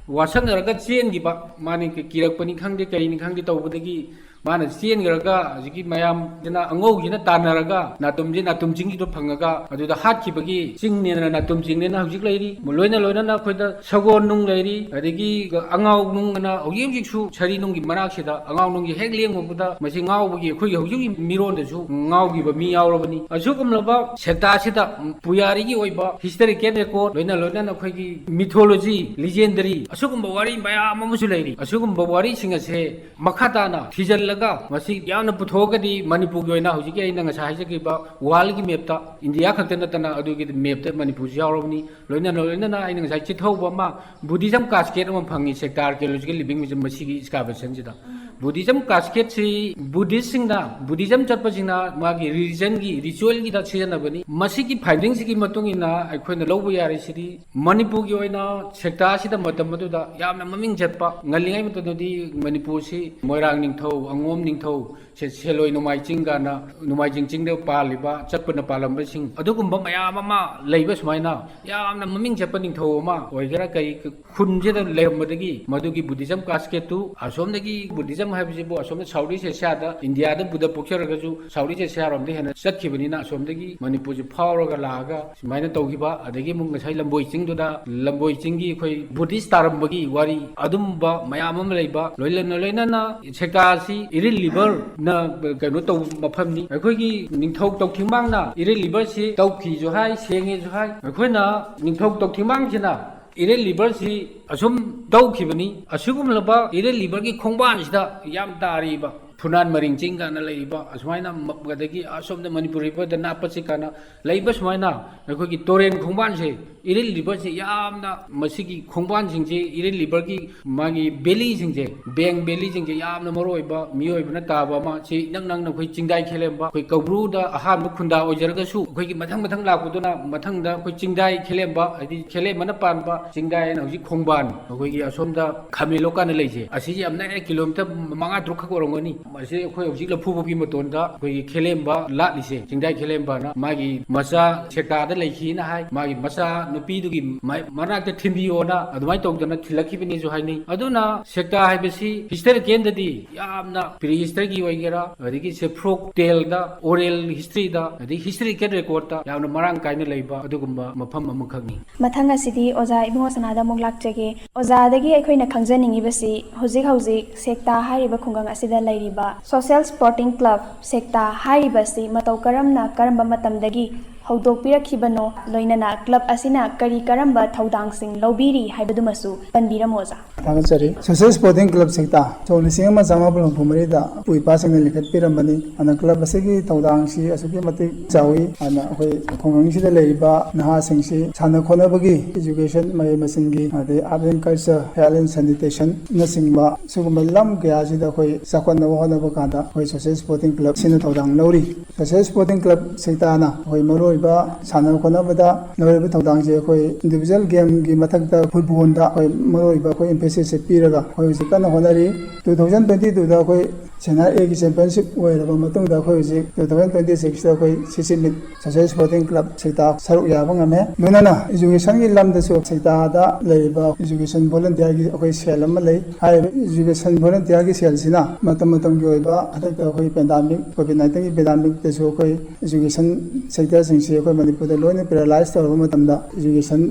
ꯋꯥꯁꯛꯅꯔꯒ ꯆꯦꯟꯈꯤꯕ, ꯃꯥꯅ ꯀꯤꯔꯛꯄꯅꯤ ꯈꯪꯗꯦ, ꯀꯔꯤꯅꯤ ꯈꯪꯗꯦ ꯇꯧꯕꯗꯒꯤ ꯃꯥꯅ ꯆꯦꯟꯈ꯭ꯔꯒ ꯍꯧꯖꯤꯛꯀꯤ ꯃꯌꯥꯝꯁꯤꯅ ꯑꯉꯧꯁꯤꯅ ꯇꯥꯟꯅꯔꯒ ꯅꯥꯇꯨꯝꯁꯦ, ꯅꯥꯇꯨꯝ ꯆꯤꯡꯒꯤꯗꯣ ꯐꯪꯉꯒ ꯑꯗꯨꯗ ꯍꯥꯠꯈꯤꯕꯒꯤ ꯆꯤꯡꯅꯦꯅ ꯅꯥꯇꯨꯝ ꯆꯤꯡꯅꯦꯅ ꯍꯧꯖꯤꯛ ꯂꯩꯔꯤ꯫ ꯂꯣꯏꯅ ꯂꯣꯏꯅꯅ ꯑꯩꯈꯣꯏꯗ ꯁꯒꯣꯜ ꯅꯨꯡ ꯂꯩꯔꯤ, ꯑꯗꯒꯤ ꯑꯉꯥꯎ ꯅꯨꯡ ꯑꯅ ꯍꯧꯖꯤꯛ ꯍꯧꯖꯤꯛꯁꯨ ꯁꯔꯤ ꯅꯨꯡꯒꯤ ꯃꯅꯥꯛꯁꯤꯗ ꯑꯉꯥꯎ ꯅꯨꯡꯒꯤ ꯍꯦꯛ ꯂꯦꯡꯉꯨꯕꯗ ꯃꯁꯤ ꯉꯥꯎꯕꯒꯤ, ꯑꯩꯈꯣꯏꯒꯤ ꯍꯧꯖꯤꯛ ꯍꯧꯖꯤꯛ ꯃꯤꯔꯣꯟꯗꯁꯨ ꯉꯥꯎꯈꯤꯕ ꯃꯤ ꯌꯥꯎꯔꯕꯅꯤ꯫ ꯑꯁꯤꯒꯨꯝꯂꯕ ꯁꯦꯛꯇꯥꯁꯤꯗ ꯄꯨꯌꯥꯔꯤꯒꯤ ꯑꯣꯏꯕ historical record ꯂꯣꯏꯅ ꯂꯣꯏꯅꯅ ꯑꯩꯈꯣꯏꯒꯤ mythology, legendary ꯑꯁꯤꯒꯨꯝꯕ ꯋꯥꯔꯤ ꯃꯌꯥꯝ ꯑꯃꯁꯨ ꯂꯩꯔꯤ꯫ ꯑꯁꯤꯒꯨꯝꯕ ꯋꯥꯔꯤꯁꯤꯡ ꯑꯁꯦ ꯃꯈꯥ ꯇꯥꯅ ꯊꯤꯖꯤꯜꯂꯒ ꯃꯁꯤ ꯌꯥꯝꯅ ꯄꯨꯊꯣꯛꯑꯒꯗꯤ ꯃꯅꯤꯄꯨꯔꯒꯤ ꯑꯣꯏꯅ ꯍꯧꯖꯤꯛꯀꯤ ꯑꯩꯅ ꯉꯁꯥꯏ ꯍꯥꯏꯖꯈꯤꯕ ꯋꯥꯔꯜꯒꯤ ꯃꯦꯞꯇ, ꯏꯟꯗꯤꯌꯥ ꯈꯛꯇ ꯅꯠꯇꯅ ꯑꯗꯨꯒꯤ ꯃꯦꯞꯇ ꯃꯅꯤꯄꯨꯔꯁꯨ ꯌꯥꯎꯔꯕꯅꯤ꯫ ꯂꯣꯏꯅꯅ ꯂꯣꯏꯅꯅ ꯑꯩꯅ ꯉꯁꯥꯏ ꯆꯤꯊꯍꯧꯕ ꯑꯃ, ꯕꯨꯙꯤꯖꯝ ꯀꯥꯁꯀꯦꯠ ꯑꯃ ꯐꯪꯉꯤ ꯁꯦꯛꯇꯥ ꯑꯥꯔꯀꯤꯑꯣꯂꯣꯖꯤꯀꯦꯜ ꯂꯤꯚꯤꯡ ꯃ꯭ꯌꯨꯖꯤꯌꯝ ꯃꯁꯤꯒꯤ ꯏꯁꯀꯥꯕꯔꯁꯟꯁꯤꯗ꯫ ꯕꯨꯙꯤꯖꯝ ꯀꯥꯁꯀꯦꯠꯁꯤ ꯕꯨꯙꯤꯁꯁꯤꯡꯅ, ꯕꯨꯙꯤꯖꯝ ꯆꯠꯄꯁꯤꯡꯅ ꯃꯥꯒꯤ ꯔꯤꯂꯤꯖꯟꯒꯤ ꯔꯤꯆꯨꯋꯦꯜꯒꯤꯗ ꯁꯤꯖꯤꯟꯅꯕꯅꯤ꯫ ꯃꯁꯤꯒꯤ ꯐꯥꯏꯟꯗꯤꯡꯁꯤꯒꯤ ꯃꯇꯨꯡ ꯏꯟꯅ ꯑꯩꯈꯣꯏꯅ ꯂꯧꯕ ꯌꯥꯔꯤꯁꯤꯗꯤ, ꯃꯅꯤꯄꯨꯔꯒꯤ ꯑꯣꯏꯅ ꯁꯦꯛꯇꯥ ꯑꯁꯤꯗ ꯃꯇꯝ ꯑꯗꯨꯗ ꯌꯥꯝꯅ ꯃꯃꯤꯡ ꯆꯠꯄ, ꯉꯜꯂꯤꯉꯩ ꯃꯇꯝꯗꯗꯤ ꯃꯅꯤꯄꯨꯔꯁꯤ ꯃꯣꯏꯔꯥꯡ ꯅꯤꯡꯊꯧ, ꯑꯉꯣꯝ ꯅꯤꯡꯊꯧ, ꯁꯦ-, ꯁꯦꯂꯣꯏ ꯅꯣꯡꯃꯥꯏ ꯆꯤꯡ ꯀꯥꯏꯅ ꯅꯣꯡꯃꯥꯏꯖꯤꯡ ꯆꯤꯡꯗ ꯄꯥꯜꯂꯤꯕ, ꯆꯠꯄꯅ ꯄꯥꯜꯂꯝꯕꯁꯤꯡ, ꯑꯗꯨꯒꯨꯝꯕ ꯃꯌꯥꯝ ꯑꯃ ꯂꯩꯕ ꯁꯨꯃꯥꯏꯅ ꯌꯥꯝꯅ ꯃꯃꯤꯡ ꯆꯠꯄ ꯅꯤꯡꯊꯧ ꯑꯃ ꯑꯣꯏꯒꯦꯔꯥ, ꯀꯩ ꯈꯨꯟꯁꯤꯗ ꯂꯩꯔꯝꯕꯗꯒꯤ ꯃꯗꯨꯒꯤ ꯕꯨꯙꯤꯖꯝ ꯀꯥꯁꯀꯦꯠꯇꯨ ꯑꯁꯣꯝꯗꯒꯤ, ꯕꯨꯙꯤꯖꯝ ꯍꯥꯏꯕꯁꯤꯕꯨ ꯑꯁꯣꯝꯗ ꯁꯥꯎꯠ ꯏꯁ ꯑꯦꯁꯤꯌꯥꯗ, ꯏꯟꯗꯤꯌꯥꯗ ꯕꯨꯙ ꯄꯣꯛꯆꯔꯒꯁꯨ ꯁꯥꯎꯠ ꯏꯁ ꯑꯦꯁꯤꯌꯥꯔꯣꯝꯗ ꯍꯦꯟꯅ ꯆꯠꯈꯤꯕꯅꯤꯅ ꯑꯁꯣꯝꯗꯒꯤ ꯃꯅꯤꯄꯨꯔꯁꯤ ꯐꯥꯎꯔꯒ ꯂꯥꯛꯑꯒ ꯁꯨꯃꯥꯏꯅ ꯇꯧꯈꯤꯕ꯫ ꯑꯗꯒꯤ ꯑꯃꯨꯛ ꯉꯁꯥꯏ ꯂꯝꯕꯣꯏ ꯆꯤꯡꯗꯨꯗ, ꯂꯝꯕꯣꯏ ꯆꯤꯡꯒꯤ ꯑꯩꯈꯣꯏ ꯕꯨꯙꯤꯁ ꯇꯥꯔꯝꯕꯒꯤ ꯋꯥꯔꯤ, ꯑꯗꯨꯝꯕ ꯃꯌꯥꯝ ꯑꯃ ꯂꯩꯕ, ꯂꯣꯏꯅꯅ ꯂꯣꯏꯅꯅ ꯁꯦꯛꯇꯥ ꯑꯁꯤ ꯏꯔꯤꯜ ꯂꯤꯕꯔꯅ ꯀꯩꯅꯣ ꯇꯧꯕ ꯃꯐꯝꯅꯤ꯫ ꯑꯩꯈꯣꯏꯒꯤ ꯅꯤꯡꯊꯧ ꯇꯧꯊꯤꯡꯃꯥꯡꯅ ꯏꯔꯤꯜ ꯂꯤꯕꯔꯁꯤ ꯇꯧꯈꯤꯁꯨ ꯍꯥꯏ, ꯁꯦꯡꯉꯦꯁꯨ ꯍꯥꯏ꯫ ꯑꯩꯈꯣꯏꯅ ꯅꯤꯡꯊꯧ ꯇꯧꯊꯤꯡꯃꯥꯡꯁꯤꯅ ꯏꯔꯤꯜ ꯂꯤꯕꯔꯁꯤ ꯑꯁꯨꯝ ꯇꯧꯈꯤꯕꯅꯤ꯫ ꯑꯁꯤꯒꯨꯝꯂꯕ ꯏꯔꯤꯜ ꯂꯤꯕꯔꯒꯤ ꯈꯣꯡꯕꯥꯟꯁꯤꯗ ꯌꯥꯝ ꯇꯥꯔꯤꯕ ꯐꯨꯅꯥꯟ ꯃꯔꯤꯡ ꯆꯤꯡ ꯀꯥꯏꯅ ꯂꯩꯔꯤꯕ, ꯑꯁꯨꯃꯥꯏꯅ ꯃ-, ꯑꯗꯒꯤ ꯑꯁꯣꯝꯗ ꯃꯅꯤꯄꯨꯔ ꯔꯤꯚꯔꯗ ꯅꯥꯞꯄ ꯆꯤꯡ ꯀꯥꯏꯅ ꯂꯩꯕ ꯁꯨꯃꯥꯏꯅ ꯑꯩꯈꯣꯏꯒꯤ ꯇꯨꯔꯦꯟ ꯈꯣꯡꯕꯥꯟꯁꯦ, ꯏꯔꯤꯜ ꯂꯤꯕꯔꯁꯦ ꯌꯥꯝꯅ, ꯃꯁꯤꯒꯤ ꯈꯣꯡꯕꯥꯟꯁꯤꯡꯁꯦ, ꯏꯔꯤꯜ ꯂꯤꯕꯔꯒꯤ ꯃꯥꯒꯤ ꯚꯦꯂꯤꯁꯤꯡꯁꯦ, ꯕꯦꯡ ꯚꯦꯂꯤꯁꯤꯡꯁꯦ ꯌꯥꯝꯅ ꯃꯔꯨ ꯑꯣꯏꯕ, ꯃꯤꯑꯣꯏꯕꯅ ꯇꯥꯕ ꯑꯃ, ꯁꯤ ꯏꯅꯛ ꯅꯛꯅ ꯑꯩꯈꯣꯏ ꯆꯤꯡꯗꯥꯏ ꯈꯦꯂꯦꯝꯕ, ꯑꯩꯈꯣꯏ ꯀꯧꯕ꯭ꯔꯨꯗ ꯑꯍꯥꯟꯕ ꯈꯨꯟꯗꯥ ꯑꯣꯏꯖꯔꯒꯁꯨ, ꯑꯩꯈꯣꯏꯒꯤ ꯃꯊꯪ ꯃꯊꯪ ꯂꯥꯛꯄꯗꯨꯅ ꯃꯊꯪꯗ ꯑꯩꯈꯣꯏ ꯆꯤꯡꯗꯥꯏ ꯈꯦꯂꯦꯝꯕ, ꯍꯥꯏꯗꯤ ꯈꯦꯂꯦꯝꯕꯅ ꯄꯥꯟꯕ ꯆꯤꯡꯗꯥꯏ ꯍꯥꯏꯅ ꯍꯧꯖꯤꯛ ꯈꯣꯡꯕꯥꯟ, ꯑꯩꯈꯣꯏꯒꯤ ꯑꯁꯣꯝꯗ ꯈꯥꯃꯦꯟꯂꯣꯛ ꯀꯥꯟꯅ ꯂꯩꯁꯦ, ꯑꯁꯤꯁꯦ ꯌꯥꯝ ꯅꯛꯑꯦ, ꯀꯤꯂꯣꯃꯤꯇꯔ ꯃꯉꯥ ꯇꯔꯨꯛ ꯈꯛ ꯑꯣꯏꯔꯝꯒꯅꯤ꯫ ꯃꯁꯤ ꯑꯩꯈꯣꯏ ꯍꯧꯖꯤꯛ ꯂꯐꯨ ꯄꯣꯛꯄꯤ ꯃꯇꯣꯟꯗ ꯑꯩꯈꯣꯏꯒꯤ ꯈꯦꯂꯦꯝꯕ ꯂꯥꯠꯂꯤꯁꯦ, ꯆꯤꯡꯗꯥꯏ ꯈꯦꯂꯦꯝꯕꯅ ꯃꯥꯒꯤ ꯃꯆꯥ ꯁꯦꯛꯇꯥꯗ ꯂꯩꯈꯤꯅ ꯍꯥꯏ, ꯃꯥꯒꯤ ꯃꯆꯥ ꯅꯨꯄꯤꯗꯨꯒꯤ ꯃ-, ꯃꯅꯥꯛꯇ ꯊꯤꯟꯕꯤꯌꯣꯅ ꯑꯗꯨꯃꯥꯏꯅ ꯇꯧꯗꯅ ꯊꯤꯜꯂꯛꯈꯤꯕꯅꯤꯁꯨ ꯍꯥꯏꯅꯩ꯫ ꯑꯗꯨꯅ ꯁꯦꯛꯇꯥ ꯍꯥꯏꯕꯁꯤ ꯍꯤꯁꯇꯣꯔꯤꯀꯦꯜꯗꯗꯤ ꯌꯥꯝꯅ ꯄ꯭ꯔꯤ ꯍꯤꯁꯇꯔꯤꯒꯤ ꯑꯣꯏꯒꯦꯔꯥ, ꯑꯗꯒꯤ ꯁꯦ ꯐꯣꯛ ꯇꯦꯜꯗ, ꯑꯣꯔꯦꯜ ꯍꯤꯁꯇ꯭ꯔꯤꯗ, ꯑꯗꯒꯤ ꯍꯤꯁꯇꯣꯔꯤꯀꯦꯜ ꯔꯦꯀꯣꯔꯠꯇ ꯌꯥꯝꯅ ꯃꯔꯥꯡ ꯀꯥꯏꯅ ꯂꯩꯕ ꯑꯗꯨꯒꯨꯝꯕ ꯃꯐꯝ ꯑꯃꯈꯛꯅꯤ꯫ ꯃꯊꯪ ꯑꯁꯤꯗꯤ ꯑꯣꯖꯥ ꯏꯕꯨꯡꯉꯣ ꯁꯅꯥꯗ ꯑꯃꯨꯛ ꯂꯥꯛꯆꯒꯦ꯫ ꯑꯣꯖꯥꯗꯒꯤ ꯑꯩꯈꯣꯏꯅ ꯈꯪꯖꯅꯤꯡꯉꯤꯕꯁꯤ, ꯍꯧꯖꯤꯛ ꯍꯧꯖꯤꯛ ꯁꯦꯛꯇꯥ ꯍꯥꯏꯔꯤꯕ ꯈꯨꯡꯒꯪ ꯑꯁꯤꯗ ꯂꯩꯔꯤꯕ ꯁꯣꯁꯦꯜ ꯁ꯭ꯄꯣꯔꯇꯤꯡ ꯀ꯭ꯂꯕ ꯁꯦꯛꯇꯥ ꯍꯥꯏꯔꯤꯕꯁꯤ ꯃꯇꯧ ꯀꯔꯝꯅ, ꯀꯔꯝꯕ ꯃꯇꯝꯗꯒꯤ ꯍꯧꯗꯣꯛꯄꯤꯔꯛꯈꯤꯕꯅꯣ, ꯂꯣꯏꯅꯅ ꯀ꯭ꯂꯕ ꯑꯁꯤꯅ ꯀꯔꯤ ꯀꯔꯝꯕ ꯊꯧꯗꯥꯡꯁꯤꯡ ꯂꯧꯕꯤꯔꯤ ꯍꯥꯏꯕꯗꯨꯃꯁꯨ ꯄꯟꯕꯤꯔꯝꯃꯣ, ꯑꯣꯖꯥ꯫ ꯊꯥꯒꯠꯆꯔꯤ꯫ ꯁꯣꯁꯦꯜ ꯁ꯭ꯄꯣꯔꯇꯤꯡ ꯀ꯭ꯂꯕ ꯁꯦꯛꯇꯥ ꯁꯣꯛ ꯂꯤꯁꯤꯡ ꯑꯃ ꯆꯥꯃꯥꯄꯜ ꯍꯨꯝꯐꯨ ꯃꯔꯤꯗ ꯏꯄꯨ ꯏꯄꯥꯁꯤꯡꯅ ꯂꯤꯡꯈꯠꯄꯤꯔꯝꯕꯅꯤ꯫ ꯑꯗꯨꯅ ꯀ꯭ꯂꯕ ꯑꯁꯤꯒꯤ ꯊꯧꯗꯥꯡꯁꯤ ꯑꯁꯨꯛꯀꯤ ꯃꯇꯤꯛ ꯆꯥꯎꯏ꯫ ꯑꯗꯨꯅ ꯑꯩꯈꯣꯏ ꯈꯨꯡꯒꯪꯁꯤꯗ ꯂꯩꯔꯤꯕ ꯅꯍꯥꯁꯤꯡꯁꯤ ꯁꯥꯟꯅ ꯈꯣꯠꯅꯕꯒꯤ, ꯏꯖꯨꯀꯦꯁꯟ, ꯃꯍꯩ ꯃꯁꯤꯡꯒꯤ, ꯑꯗꯩ art and culture, health and ꯁꯦꯅꯤꯇꯦꯁꯟꯅꯆꯤꯡꯕ ꯁꯤꯒꯨꯝꯕ ꯂꯝ ꯀꯌꯥꯁꯤꯗ ꯑꯩꯈꯣꯏ ꯆꯥꯎꯈꯠꯅꯕ ꯍꯣꯠꯅꯕ ꯀꯥꯟꯗ ꯑꯩꯈꯣꯏ ꯁꯣꯁꯦꯜ ꯁ꯭ꯄꯣꯔꯇꯤꯡ ꯀ꯭ꯂꯕ ꯁꯤꯅ ꯊꯧꯗꯥꯡ ꯂꯧꯔꯤ꯫ ꯁꯣꯁꯦꯜ ꯁ꯭ꯄꯣꯔꯇꯤꯡ ꯀ꯭ꯂꯕ ꯁꯦꯛꯇꯥꯅ ꯑꯩꯈꯣꯏ ꯃꯔꯨꯑꯣꯏꯕ ꯁꯥꯟꯅ ꯈꯣꯠꯅꯕꯗ ꯂꯧꯔꯤꯕ ꯊꯧꯗꯥꯡꯁꯦ ꯑꯩꯈꯣꯏ ꯏꯟꯗꯤꯕꯤꯖꯨꯋꯦꯜ ꯒꯦꯝꯒꯤ ꯃꯊꯛꯇ ꯐꯨꯠꯕꯣꯜꯗ ꯑꯩꯈꯣꯏ ꯃꯔꯨꯑꯣꯏꯕ ꯑꯩꯈꯣꯏ ꯏꯝꯐꯦꯁꯤꯁꯁꯦ ꯄꯤꯔꯒ ꯑꯩꯈꯣꯏ ꯍꯧꯖꯤꯛ ꯀꯟꯅ ꯍꯣꯠꯅꯔꯤ꯫ ꯇꯨ ꯊꯥꯎꯖꯟ ꯇ꯭ꯋꯦꯟꯇꯤ ꯇꯨꯗ ꯑꯩꯈꯣꯏ ꯁꯦꯅꯤꯌꯔ ꯑꯦꯒꯤ ꯆꯦꯝꯄꯤꯌꯟꯁꯤꯞ ꯑꯣꯏꯔꯕ ꯃꯇꯨꯡꯗ ꯑꯩꯈꯣꯏ ꯍꯧꯖꯤꯛ ꯇꯨ ꯊꯥꯎꯖꯟ ꯇ꯭ꯋꯦꯟꯇꯤ ꯁꯤꯛꯁꯇ ꯑꯩꯈꯣꯏ ꯁꯤꯁꯤ ꯃꯤꯠ ꯁꯣꯁꯦꯜ ꯁ꯭ꯄꯣꯔꯇꯤꯡ ꯀ꯭ꯂꯕ ꯁꯦꯛꯇꯥ ꯁꯔꯨꯛ ꯌꯥꯕ ꯉꯝꯃꯦ꯫ ꯂꯣꯏꯅꯅ ꯏꯖꯨꯀꯦꯁꯟꯒꯤ ꯂꯝꯗꯁꯨ ꯁꯦꯛꯇꯥꯗ ꯂꯩꯔꯤꯕ ꯏꯖꯨꯀꯦꯁꯟ ꯚꯣꯂꯨꯟꯇꯤꯌꯔꯒꯤ ꯑꯩꯈꯣꯏ ꯁꯦꯜ ꯑꯃ ꯂꯩ꯫ ꯍꯥꯏꯔꯤꯕ ꯏꯖꯨꯀꯦꯁꯟ ꯚꯣꯂꯨꯟꯇꯤꯌꯔꯒꯤ ꯁꯦꯜꯁꯤꯅ ꯃꯇꯝ ꯃꯇꯝꯒꯤ ꯑꯣꯏꯕ ꯍꯟꯗꯛꯇ ꯑꯩꯈꯣꯏ ꯄꯦꯟꯗꯥꯃꯤꯛ, ꯀꯣꯚꯤꯗ ꯅꯥꯏꯟꯇꯤꯟꯒꯤ ꯄꯦꯟꯗꯥꯃꯤꯛꯇꯁꯨ ꯑꯩꯈꯣꯏ ꯏꯖꯨꯀꯦꯁꯟ ꯁꯦꯛꯇꯔꯁꯤꯡꯁꯤ ꯑꯩꯈꯣꯏ ꯃꯅꯤꯄꯨꯔꯗ ꯂꯣꯏꯅ ꯄꯦꯔꯥꯂꯥꯏꯁ ꯇꯧꯔꯕ ꯃꯇꯝꯗ ꯏꯖꯨꯀꯦꯁꯟ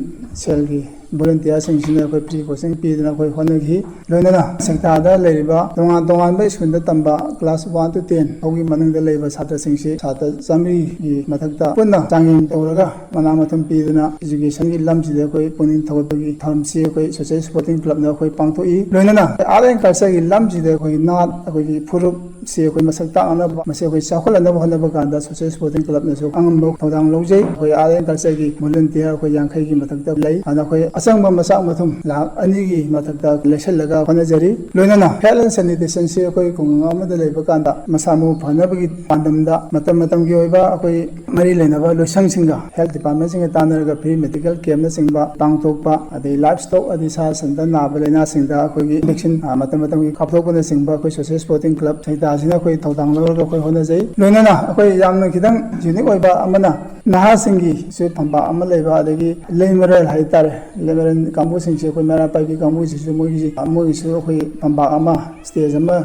ꯁꯦꯜꯒꯤ ꯚꯣꯂꯨꯟꯇꯤꯌꯔꯁꯤꯡꯁꯤꯅ ꯑꯩꯈꯣꯏ ꯐ꯭ꯔꯤ ꯀꯣꯆꯤꯡ ꯄꯤꯗꯅ ꯑꯩꯈꯣꯏ ꯍꯣꯠꯅꯈꯤ꯫ ꯂꯣꯏꯅꯅ ꯁꯦꯛꯇꯥꯗ ꯂꯩꯔꯤꯕ ꯇꯣꯉꯥꯟ ꯇꯣꯉꯥꯟꯕ ꯁ꯭ꯀꯨꯜꯗ ꯇꯝꯕ ꯀ꯭ꯂꯥꯁ ꯋꯥꯟ ꯇꯨ ꯇꯦꯟ ꯐꯥꯎꯒꯤ ꯃꯅꯨꯡꯗ ꯂꯩꯕ ꯁꯥꯇ꯭ꯔꯁꯤꯡꯁꯤ ꯁꯥꯇ꯭ꯔ ꯆꯥꯃꯔꯤꯒꯤ ꯃꯊꯛꯇ ꯄꯨꯟꯅ ꯆꯥꯡꯌꯦꯡ ꯇꯧꯔꯒ ꯃꯅꯥ ꯃꯊꯨꯝ ꯄꯤꯗꯨꯅ ꯏꯖꯨꯀꯦꯁꯟꯒꯤ ꯂꯝꯁꯤꯗ ꯑꯩꯈꯣꯏ ꯄꯨꯛꯅꯤꯡ ꯊꯧꯒꯠꯄꯒꯤ ꯊꯧꯔꯝꯁꯤ ꯑꯩꯈꯣꯏ ꯁꯣꯁꯦꯜ ꯁ꯭ꯄꯣꯔꯇꯤꯡ ꯀ꯭ꯂꯕꯅ ꯑꯩꯈꯣꯏ ꯄꯥꯡꯊꯣꯛꯏ꯫ ꯂꯣꯏꯅꯅ ꯑꯥꯔꯠ ꯑꯦꯟ ꯀꯜꯆꯔꯒꯤ ꯂꯝꯁꯤꯗ ꯑꯩꯈꯣꯏ ꯅꯥꯠ, ꯑꯩꯈꯣꯏꯒꯤ ꯐꯨꯔꯨꯞ ꯁꯤ ꯑꯩꯈꯣꯏ ꯃꯁꯛ ꯇꯥꯛꯅꯅꯕ, ꯃꯁꯤ ꯑꯩꯈꯣꯏ ꯆꯥꯎꯈꯠꯅꯅꯕ ꯍꯣꯠꯅꯕ ꯀꯥꯟꯗ ꯁꯣꯁꯦꯜ ꯁ꯭ꯄꯣꯔꯇꯤꯡ ꯀ꯭ꯂꯕꯅꯁꯨ ꯑꯉꯝꯕ ꯊꯧꯗꯥꯡ ꯂꯧꯖꯩ꯫ ꯑꯩꯈꯣꯏ ꯑꯥꯔꯠ ꯑꯦꯟ ꯀꯜꯆꯔꯒꯤ ꯚꯣꯂꯨꯟꯇꯤꯌꯔ ꯑꯩꯈꯣꯏ ꯌꯥꯡꯈꯩꯒꯤ ꯃꯊꯛꯇ ꯂꯩ꯫ ꯑꯗꯨꯅ ꯑꯩꯈꯣꯏ ꯑꯆꯪꯕ ꯃꯆꯥꯛ ꯃꯊꯨꯝ ꯂꯥꯈ ꯑꯅꯤꯒꯤ ꯃꯊꯛꯇ ꯂꯩꯁꯜꯂꯒ ꯍꯣꯠꯅꯖꯔꯤ꯫ ꯂꯣꯏꯅꯅ ꯍꯦꯜꯊ ꯑꯦꯟ ꯁꯦꯅꯤꯇꯦꯁꯟꯁꯤ ꯑꯩꯈꯣꯏ ꯈꯨꯡꯒꯪ ꯑꯃꯗ ꯂꯩꯕ ꯀꯥꯟꯗ ꯃꯁꯥ ꯃꯎ ꯐꯅꯕꯒꯤ ꯄꯥꯟꯗꯝꯗ ꯃꯇꯝ ꯃꯇꯝꯒꯤ ꯑꯣꯏꯕ ꯑꯩꯈꯣꯏ ꯃꯔꯤ ꯂꯩꯅꯕ ꯂꯣꯏꯁꯪꯁꯤꯡꯒ, ꯍꯦꯜꯊ ꯗꯤꯄꯥꯔꯠꯃꯦꯟꯁꯤꯡꯒ ꯇꯥꯟꯅꯔꯒ ꯐ꯭ꯔꯤ ꯃꯦꯗꯤꯀꯦꯜ ꯀꯦꯝꯅꯆꯤꯡꯕ ꯄꯥꯡꯊꯣꯛꯄ, ꯑꯗꯩ ꯂꯥꯏꯐ ꯁ꯭ꯇꯣꯛ, ꯑꯗꯩ ꯁꯥ ꯁꯟꯗ ꯅꯥꯕ ꯂꯥꯏꯅꯥꯁꯤꯡꯗ ꯑꯩꯈꯣꯏꯒꯤ ꯚꯦꯛꯁꯤꯟ, ꯑ, ꯃꯇꯝ ꯃꯇꯝꯒꯤ ꯀꯥꯞꯊꯣꯛꯄꯅꯆꯤꯡꯕ ꯑꯩꯈꯣꯏ ꯁꯣꯁꯦꯜ ꯁ꯭ꯄꯣꯔꯇꯤꯡ ꯀ꯭ꯂꯕ ꯁꯦꯛꯇꯥꯁꯤꯅ ꯑꯩꯈꯣꯏ ꯊꯧꯗꯥꯡ ꯂꯧꯔꯒ ꯑꯩꯈꯣꯏ ꯍꯣꯠꯅꯖꯩ꯫ ꯂꯣꯏꯅꯅ ꯑꯩꯈꯣꯏ ꯌꯥꯝꯅ ꯈꯤꯇꯪ ꯌꯨꯅꯤꯛ ꯑꯣꯏꯕ ꯑꯃꯅ ꯅꯍꯥꯁꯤꯡꯒꯤꯁꯨ ꯐꯝꯄꯥꯛ ꯑꯃ ꯂꯩꯕ, ꯑꯗꯒꯤ ꯂꯩꯃꯔꯦꯜ ꯍꯥꯏꯇꯥꯔꯦ, ꯂꯩꯃꯔꯦꯜ ꯀꯥꯡꯕꯨꯁꯤꯡꯁꯦ ꯑꯩꯈꯣꯏ ꯃꯩꯔꯥ ꯄꯥꯏꯕꯤ ꯀꯥꯡꯕꯨꯁꯤꯁꯨ ꯃꯣꯏꯒꯤ, ꯃꯣꯏꯒꯤꯁꯨ ꯑꯩꯈꯣꯏ ꯐꯝꯄꯥꯛ ꯑꯃ, ꯁ꯭ꯇꯦꯖ ꯑꯃ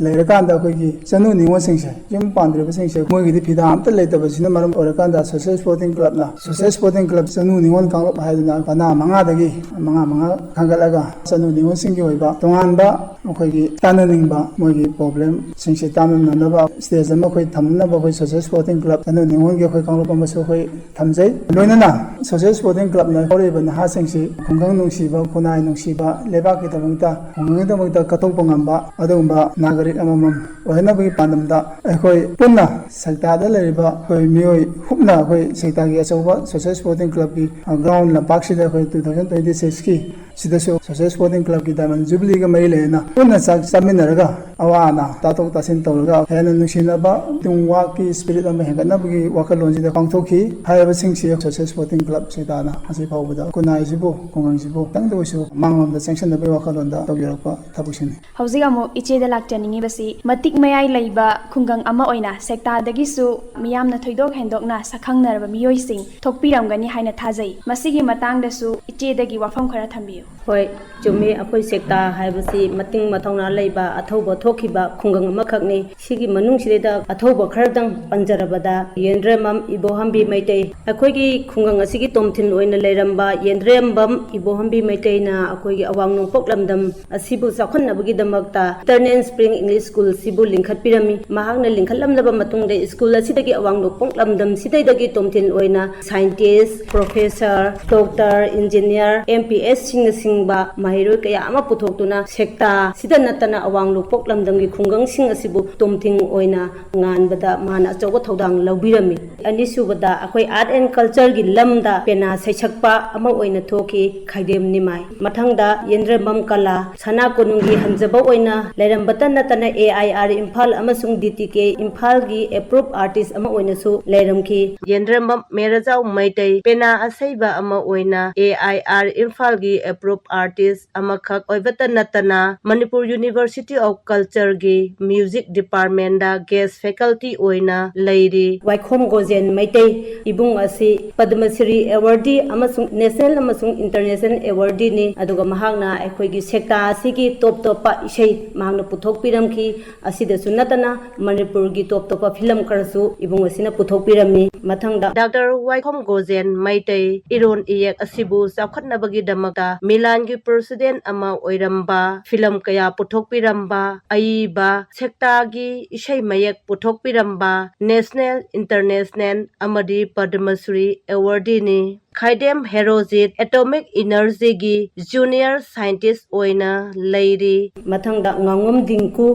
ꯂꯩꯔꯀꯥꯟꯗ ꯑꯩꯈꯣꯏꯒꯤ ꯆꯅꯨ ꯅꯤꯉꯣꯜꯁꯤꯡꯁꯦ, ꯌꯨꯝ ꯄꯥꯟꯗ꯭ꯔꯤꯕꯁꯤꯡꯁꯦ, ꯃꯣꯏꯒꯤꯗꯤ ꯐꯤꯗꯥ ꯑꯝꯇ ꯂꯩꯇꯕꯁꯤꯅ ꯃꯔꯝ ꯑꯣꯏꯔꯀꯥꯟꯗ ꯁꯣꯁꯦꯜ ꯁ꯭ꯄꯣꯔꯇꯤꯡ ꯀ꯭ꯂꯕꯅ, ꯁꯣꯁꯦꯜ ꯁ꯭ꯄꯣꯔꯇꯤꯡ ꯀ꯭ꯂꯕ ꯆꯅꯨ ꯅꯤꯉꯣꯜ ꯀꯥꯡꯂꯨꯞ ꯍꯥꯏꯗꯅ ꯄꯅꯥ ꯃꯉꯥꯗꯒꯤ ꯃꯉꯥ ꯃꯉꯥ ꯈꯟꯒꯠꯂꯒ ꯆꯅꯨ ꯅꯤꯉꯣꯜꯁꯤꯡꯒꯤ ꯑꯣꯏꯕ ꯇꯣꯉꯥꯟꯕ ꯑꯩꯈꯣꯏꯒꯤ ꯇꯥꯟꯅꯅꯤꯡꯕ ꯃꯣꯏꯒꯤ ꯄ꯭ꯔꯣꯕ꯭ꯂꯦꯝꯁꯤꯡꯁꯦ ꯇꯥꯟꯅꯅꯅꯕ ꯁ꯭ꯇꯦꯖ ꯑꯃ ꯑꯩꯈꯣꯏ ꯊꯝꯅꯅꯕ ꯑꯩꯈꯣꯏ ꯁꯣꯁꯦꯜ ꯁ꯭ꯄꯣꯔꯇꯤꯡ ꯀ꯭ꯂꯕ ꯆꯅꯨ ꯅꯤꯉꯣꯜꯒꯤ ꯑꯩꯈꯣꯏ ꯀꯥꯡꯂꯨꯞ ꯑꯃꯁꯨ ꯑꯩꯈꯣꯏ ꯊꯝꯖꯩ꯫ ꯂꯣꯏꯅꯅ ꯁꯣꯁꯦꯜ ꯁ꯭ꯄꯣꯔꯇꯤꯡ ꯀ꯭ꯂꯕꯅ ꯍꯧꯔꯛꯏꯕ ꯅꯍꯥꯁꯤꯡꯁꯤ ꯈꯨꯡꯒꯪ ꯅꯨꯡꯁꯤꯕ, ꯈꯨꯟꯅꯥꯏ ꯅꯨꯡꯁꯤꯕ, ꯂꯩꯕꯥꯛꯀꯤꯗꯃꯛꯇ, ꯈꯨꯡꯒꯪꯒꯤꯗꯃꯛꯇ ꯀꯠꯊꯣꯛꯄ ꯉꯝꯕ ꯑꯗꯨꯒꯨꯝꯕ ꯅꯥꯒꯔꯤꯛ ꯑꯃꯃꯝ ꯑꯣꯏꯍꯟꯅꯕꯒꯤ ꯄꯥꯟꯗꯝꯗ ꯑꯩꯈꯣꯏ ꯄꯨꯟꯅ ꯁꯦꯛꯇꯥꯗ ꯂꯩꯔꯤꯕ ꯑꯩꯈꯣꯏ ꯃꯤꯑꯣꯏ ꯍꯨꯞꯅ ꯑꯩꯈꯣꯏ ꯁꯦꯛꯇꯥꯒꯤ ꯑꯆꯧꯕ ꯁꯣꯁꯦꯜ ꯁ꯭ꯄꯣꯔꯇꯤꯡ ꯀ꯭ꯂꯕꯀꯤ ꯒ꯭ꯔꯥꯎꯟ ꯂꯝꯄꯥꯛꯁꯤꯗ ꯑꯩꯈꯣꯏ two thousand twenty sixꯀꯤ ꯁꯤꯗꯁꯨ ꯁꯣꯁꯦꯜ ꯁ꯭ꯄꯣꯔꯇꯤꯡ ꯀ꯭ꯂꯕꯀꯤ ꯗꯥꯏꯃꯟ ꯖꯨꯕꯤꯂꯤꯒ ꯃꯔꯤ ꯂꯩꯅꯅ ꯄꯨꯟꯅ ꯆꯥꯛ ꯆꯥꯃꯤꯟꯅꯔꯒ ꯑꯋꯥ ꯑꯅꯥ ꯇꯥꯊꯣꯛ ꯇꯥꯁꯤꯟ ꯇꯧꯔꯒ ꯍꯦꯟꯅ ꯅꯨꯡꯁꯤꯅꯕ, ꯇꯤꯝ ꯋꯥꯔꯛꯀꯤ ꯁ꯭ꯄꯤꯔꯤꯠ ꯑꯃ ꯍꯦꯟꯒꯠꯅꯕꯒꯤ ꯋꯥꯈꯜꯂꯣꯟꯁꯤꯗ ꯄꯥꯡꯊꯣꯛꯈꯤ꯫ ꯍꯥꯏꯔꯤꯕꯁꯤꯡꯁꯤ ꯁꯣꯁꯦꯜ ꯁ꯭ꯄꯣꯔꯇꯤꯡ ꯀ꯭ꯂꯕ ꯁꯦꯛꯇꯥꯅ ꯉꯁꯤ ꯐꯥꯎꯕꯗ ꯈꯨꯟꯅꯥꯏꯁꯤꯕꯨ, ꯈꯨꯡꯒꯪꯁꯤꯕꯨ ꯈꯤꯇꯪꯗ ꯑꯣꯏꯁꯨ ꯃꯥꯡꯂꯣꯝꯗ ꯆꯪꯁꯤꯟꯅꯕꯒꯤ ꯋꯥꯈꯜꯂꯣꯟꯗ ꯇꯧꯖꯔꯛꯄ ꯊꯕꯛꯁꯤꯡꯅꯤ꯫ ꯍꯧꯖꯤꯛ ꯑꯃꯨꯛ ꯏꯆꯦꯗ ꯂꯥꯛꯆꯅꯤꯡꯉꯤꯕꯁꯤ, ꯃꯇꯤꯛ ꯃꯌꯥꯏ ꯂꯩꯕ ꯈꯨꯡꯒꯪ ꯑꯃ ꯑꯣꯏꯅ ꯁꯦꯛꯇꯥꯗꯒꯤꯁꯨ ꯃꯤꯌꯥꯝꯅ ꯊꯣꯏꯗꯣꯛ ꯍꯦꯟꯗꯣꯛꯅ ꯁꯛꯈꯪꯅꯔꯕ ꯃꯤꯑꯣꯏꯁꯤꯡ ꯊꯣꯛꯄꯤꯔꯝꯒꯅꯤ ꯍꯥꯏꯅ ꯊꯥꯖꯩ꯫ ꯃꯁꯤꯒꯤ ꯃꯇꯥꯡꯗꯁꯨ ꯏꯆꯦꯗꯒꯤ ꯋꯥꯐꯝ ꯈꯔ ꯊꯝꯕꯤꯌꯨ꯫ ꯍꯣꯏ, ꯆꯨꯝꯃꯤ꯫ ꯑꯩꯈꯣꯏ ꯁꯦꯛꯇꯥ ꯍꯥꯏꯕꯁꯤ ꯃꯇꯤꯡ ꯃꯊꯧꯅꯥ ꯂꯩꯕ, ꯑꯊꯧꯕ ꯊꯣꯛꯈꯤꯕ ꯈꯨꯡꯒꯪ ꯑꯃꯈꯛꯅꯤ꯫ ꯁꯤꯒꯤ ꯃꯅꯨꯡꯁꯤꯗꯩꯗ ꯑꯊꯧꯕ ꯈꯔꯗꯪ ꯄꯟꯖꯔꯕꯗ, ꯌꯦꯟꯗ꯭ꯔꯦꯝꯕꯝ ꯏꯕꯣꯍꯝꯕꯤ ꯃꯩꯇꯩ꯫ ꯑꯩꯈꯣꯏꯒꯤ ꯈꯨꯡꯒꯪ ꯑꯁꯤꯒꯤ ꯇꯣꯝꯊꯤꯟ ꯑꯣꯏꯅ ꯂꯩꯔꯝꯕ ꯌꯦꯟꯗ꯭ꯔꯦꯝꯕꯝ ꯏꯕꯣꯍꯝꯕꯤ ꯃꯩꯇꯩꯅ ꯑꯩꯈꯣꯏꯒꯤ ꯑꯋꯥꯡ ꯅꯣꯡꯄꯣꯛ ꯂꯝꯗꯝ ꯑꯁꯤꯕꯨ ꯆꯥꯎꯈꯠꯅꯕꯒꯤꯗꯃꯛꯇ Eternal Spring English School ꯑꯁꯤꯕꯨ ꯂꯤꯡꯈꯠꯄꯤꯔꯝꯃꯤ꯫ ꯃꯍꯥꯛꯅ ꯂꯤꯡꯈꯠꯂꯝꯂꯕ ꯃꯇꯨꯡꯗ ꯁ꯭ꯀꯨꯜ ꯑꯁꯤꯗꯒꯤ ꯑꯋꯥꯡ ꯅꯣꯡꯄꯣꯛ ꯂꯝꯗꯝꯁꯤꯗꯩꯗꯒꯤ ꯇꯣꯝꯊꯤꯟ ꯑꯣꯏꯅ scientist, professor, doctor, engineer, M P S ꯁꯤꯡꯅꯆꯤꯡꯕ ꯃꯍꯩꯔꯣꯏ ꯀꯌꯥ ꯑꯃ ꯄꯨꯊꯣꯛꯇꯨꯅ ꯁꯦꯛꯇꯥ ꯑꯁꯤꯗ ꯅꯠꯇꯅ ꯑꯋꯥꯡ ꯅꯣꯡꯄꯣꯛ ꯂꯝꯗꯝꯒꯤ ꯈꯨꯡꯒꯪꯁꯤꯡ ꯑꯁꯤꯕꯨ ꯇꯣꯝꯊꯤꯟ ꯑꯣꯏꯅ ꯉꯥꯟꯕꯗ ꯃꯥꯅ ꯑꯆꯧꯕ ꯊꯧꯗꯥꯡ ꯂꯧꯕꯤꯔꯝꯃꯤ꯫ ꯑꯅꯤꯁꯨꯕꯗ ꯑꯩꯈꯣꯏ art and cultureꯒꯤ ꯂꯝꯗ ꯄꯦꯅꯥ ꯁꯩꯁꯛꯄ ꯑꯃ ꯑꯣꯏꯅ ꯊꯣꯛꯈꯤ ꯈꯥꯏꯗꯦꯝ ꯅꯤꯃꯥꯏ꯫ ꯃꯊꯪꯗ ꯌꯦꯟꯗ꯭ꯔꯦꯝꯕꯝ ꯀꯂꯥ, ꯁꯅꯥ ꯀꯣꯅꯨꯡꯒꯤ ꯍꯟꯖꯕ ꯑꯣꯏꯅ ꯂꯩꯔꯝꯕꯇ ꯅꯠꯇꯅ A I R ꯏꯝꯐꯥꯜ ꯑꯃꯁꯨꯡ D T K ꯏꯝꯐꯥꯜꯒꯤ approved artist ꯑꯃ ꯑꯣꯏꯅꯁꯨ ꯂꯩꯔꯝꯈꯤ꯫ ꯌꯦꯟꯗ꯭ꯔꯦꯝꯕꯝ ꯃꯦꯔꯥꯖꯥꯎ ꯃꯩꯇꯩ ꯄꯦꯅꯥ ꯑꯁꯩꯕ ꯑꯃ ꯑꯣꯏꯅ A I R ꯏꯝꯐꯥꯜꯒꯤ approved artist ꯑꯃꯈꯛ ꯑꯣꯏꯕꯇ ꯅꯠꯇꯅ Manipur University of Cultureꯒꯤ music departmentꯇ guest faculty ꯑꯣꯏꯅ ꯂꯩꯔꯤ꯫ ꯋꯥꯏꯈꯣꯝ ꯒꯣꯖꯦꯟ ꯃꯩꯇꯩ ꯏꯕꯨꯡ ꯑꯁꯤ ꯄꯗꯃ ꯁ꯭ꯔꯤ awardee ꯑꯃꯁꯨꯡ national ꯑꯃꯁꯨꯡ international awardee ꯅꯤ꯫ ꯑꯗꯨꯒ ꯃꯍꯥꯛꯅ ꯑꯩꯈꯣꯏꯒꯤ ꯁꯦꯛꯇꯥ ꯑꯁꯤꯒꯤ ꯇꯣꯞ ꯇꯣꯞꯄ ꯏꯁꯩ ꯃꯍꯥꯛꯅ ꯄꯨꯊꯣꯛꯄꯤꯔꯝꯃꯤ꯫ ꯄꯤꯔꯝꯈꯤ꯫ ꯑꯁꯤꯗꯁꯨ ꯅꯠꯇꯅ ꯃꯅꯤꯄꯨꯔꯒꯤ ꯇꯣꯞ ꯇꯣꯞꯄ ꯐꯤꯂꯝ ꯈꯔꯁꯨ ꯏꯕꯨꯡ ꯑꯁꯤꯅ ꯄꯨꯊꯣꯛꯄꯤꯔꯝꯃꯤ꯫ ꯃꯊꯪꯗ ꯗꯥꯛꯇꯔ ꯋꯥꯏꯈꯣꯝ ꯒꯣꯖꯦꯟ ꯃꯩꯇꯩ ꯏꯔꯣꯟ ꯏꯌꯦꯛ ꯑꯁꯤꯕꯨ ꯆꯥꯎꯈꯠꯅꯕꯒꯤꯗꯃꯛꯇ ꯃꯤꯂꯥꯟꯒꯤ ꯄ꯭ꯔꯦꯁꯤꯗꯦꯟ ꯑꯃ ꯑꯣꯏꯔꯝꯕ, ꯐꯤꯂꯝ ꯀꯌꯥ ꯄꯨꯊꯣꯛꯄꯤꯔꯝꯕ, ꯑꯏꯕ ꯁꯦꯛꯇꯥꯒꯤ ꯏꯁꯩ ꯃꯌꯦꯛ ꯄꯨꯊꯣꯛꯄꯤꯔꯝꯕ, ꯅꯦꯁꯅꯦꯜ ꯏꯟꯇꯔꯅꯦꯁꯅꯦꯜ ꯑꯃꯗꯤ ꯄꯗꯃꯁ꯭ꯔꯤ ꯑꯦꯋꯥꯔꯗꯤꯅꯤ꯫ ꯈꯥꯏꯗꯦꯝ ꯍꯦꯔꯣꯖꯤꯠ ꯑꯦꯇꯣꯃꯤꯛ ꯏꯅꯔꯖꯤꯒꯤ ꯖꯨꯅꯤꯌꯔ ꯁꯥꯏꯟꯇꯤꯁ ꯑꯣꯏꯅ ꯂꯩꯔꯤ꯫ ꯃꯊꯪꯗ ꯉꯥꯉꯣꯝ ꯗꯤꯡꯀꯨ,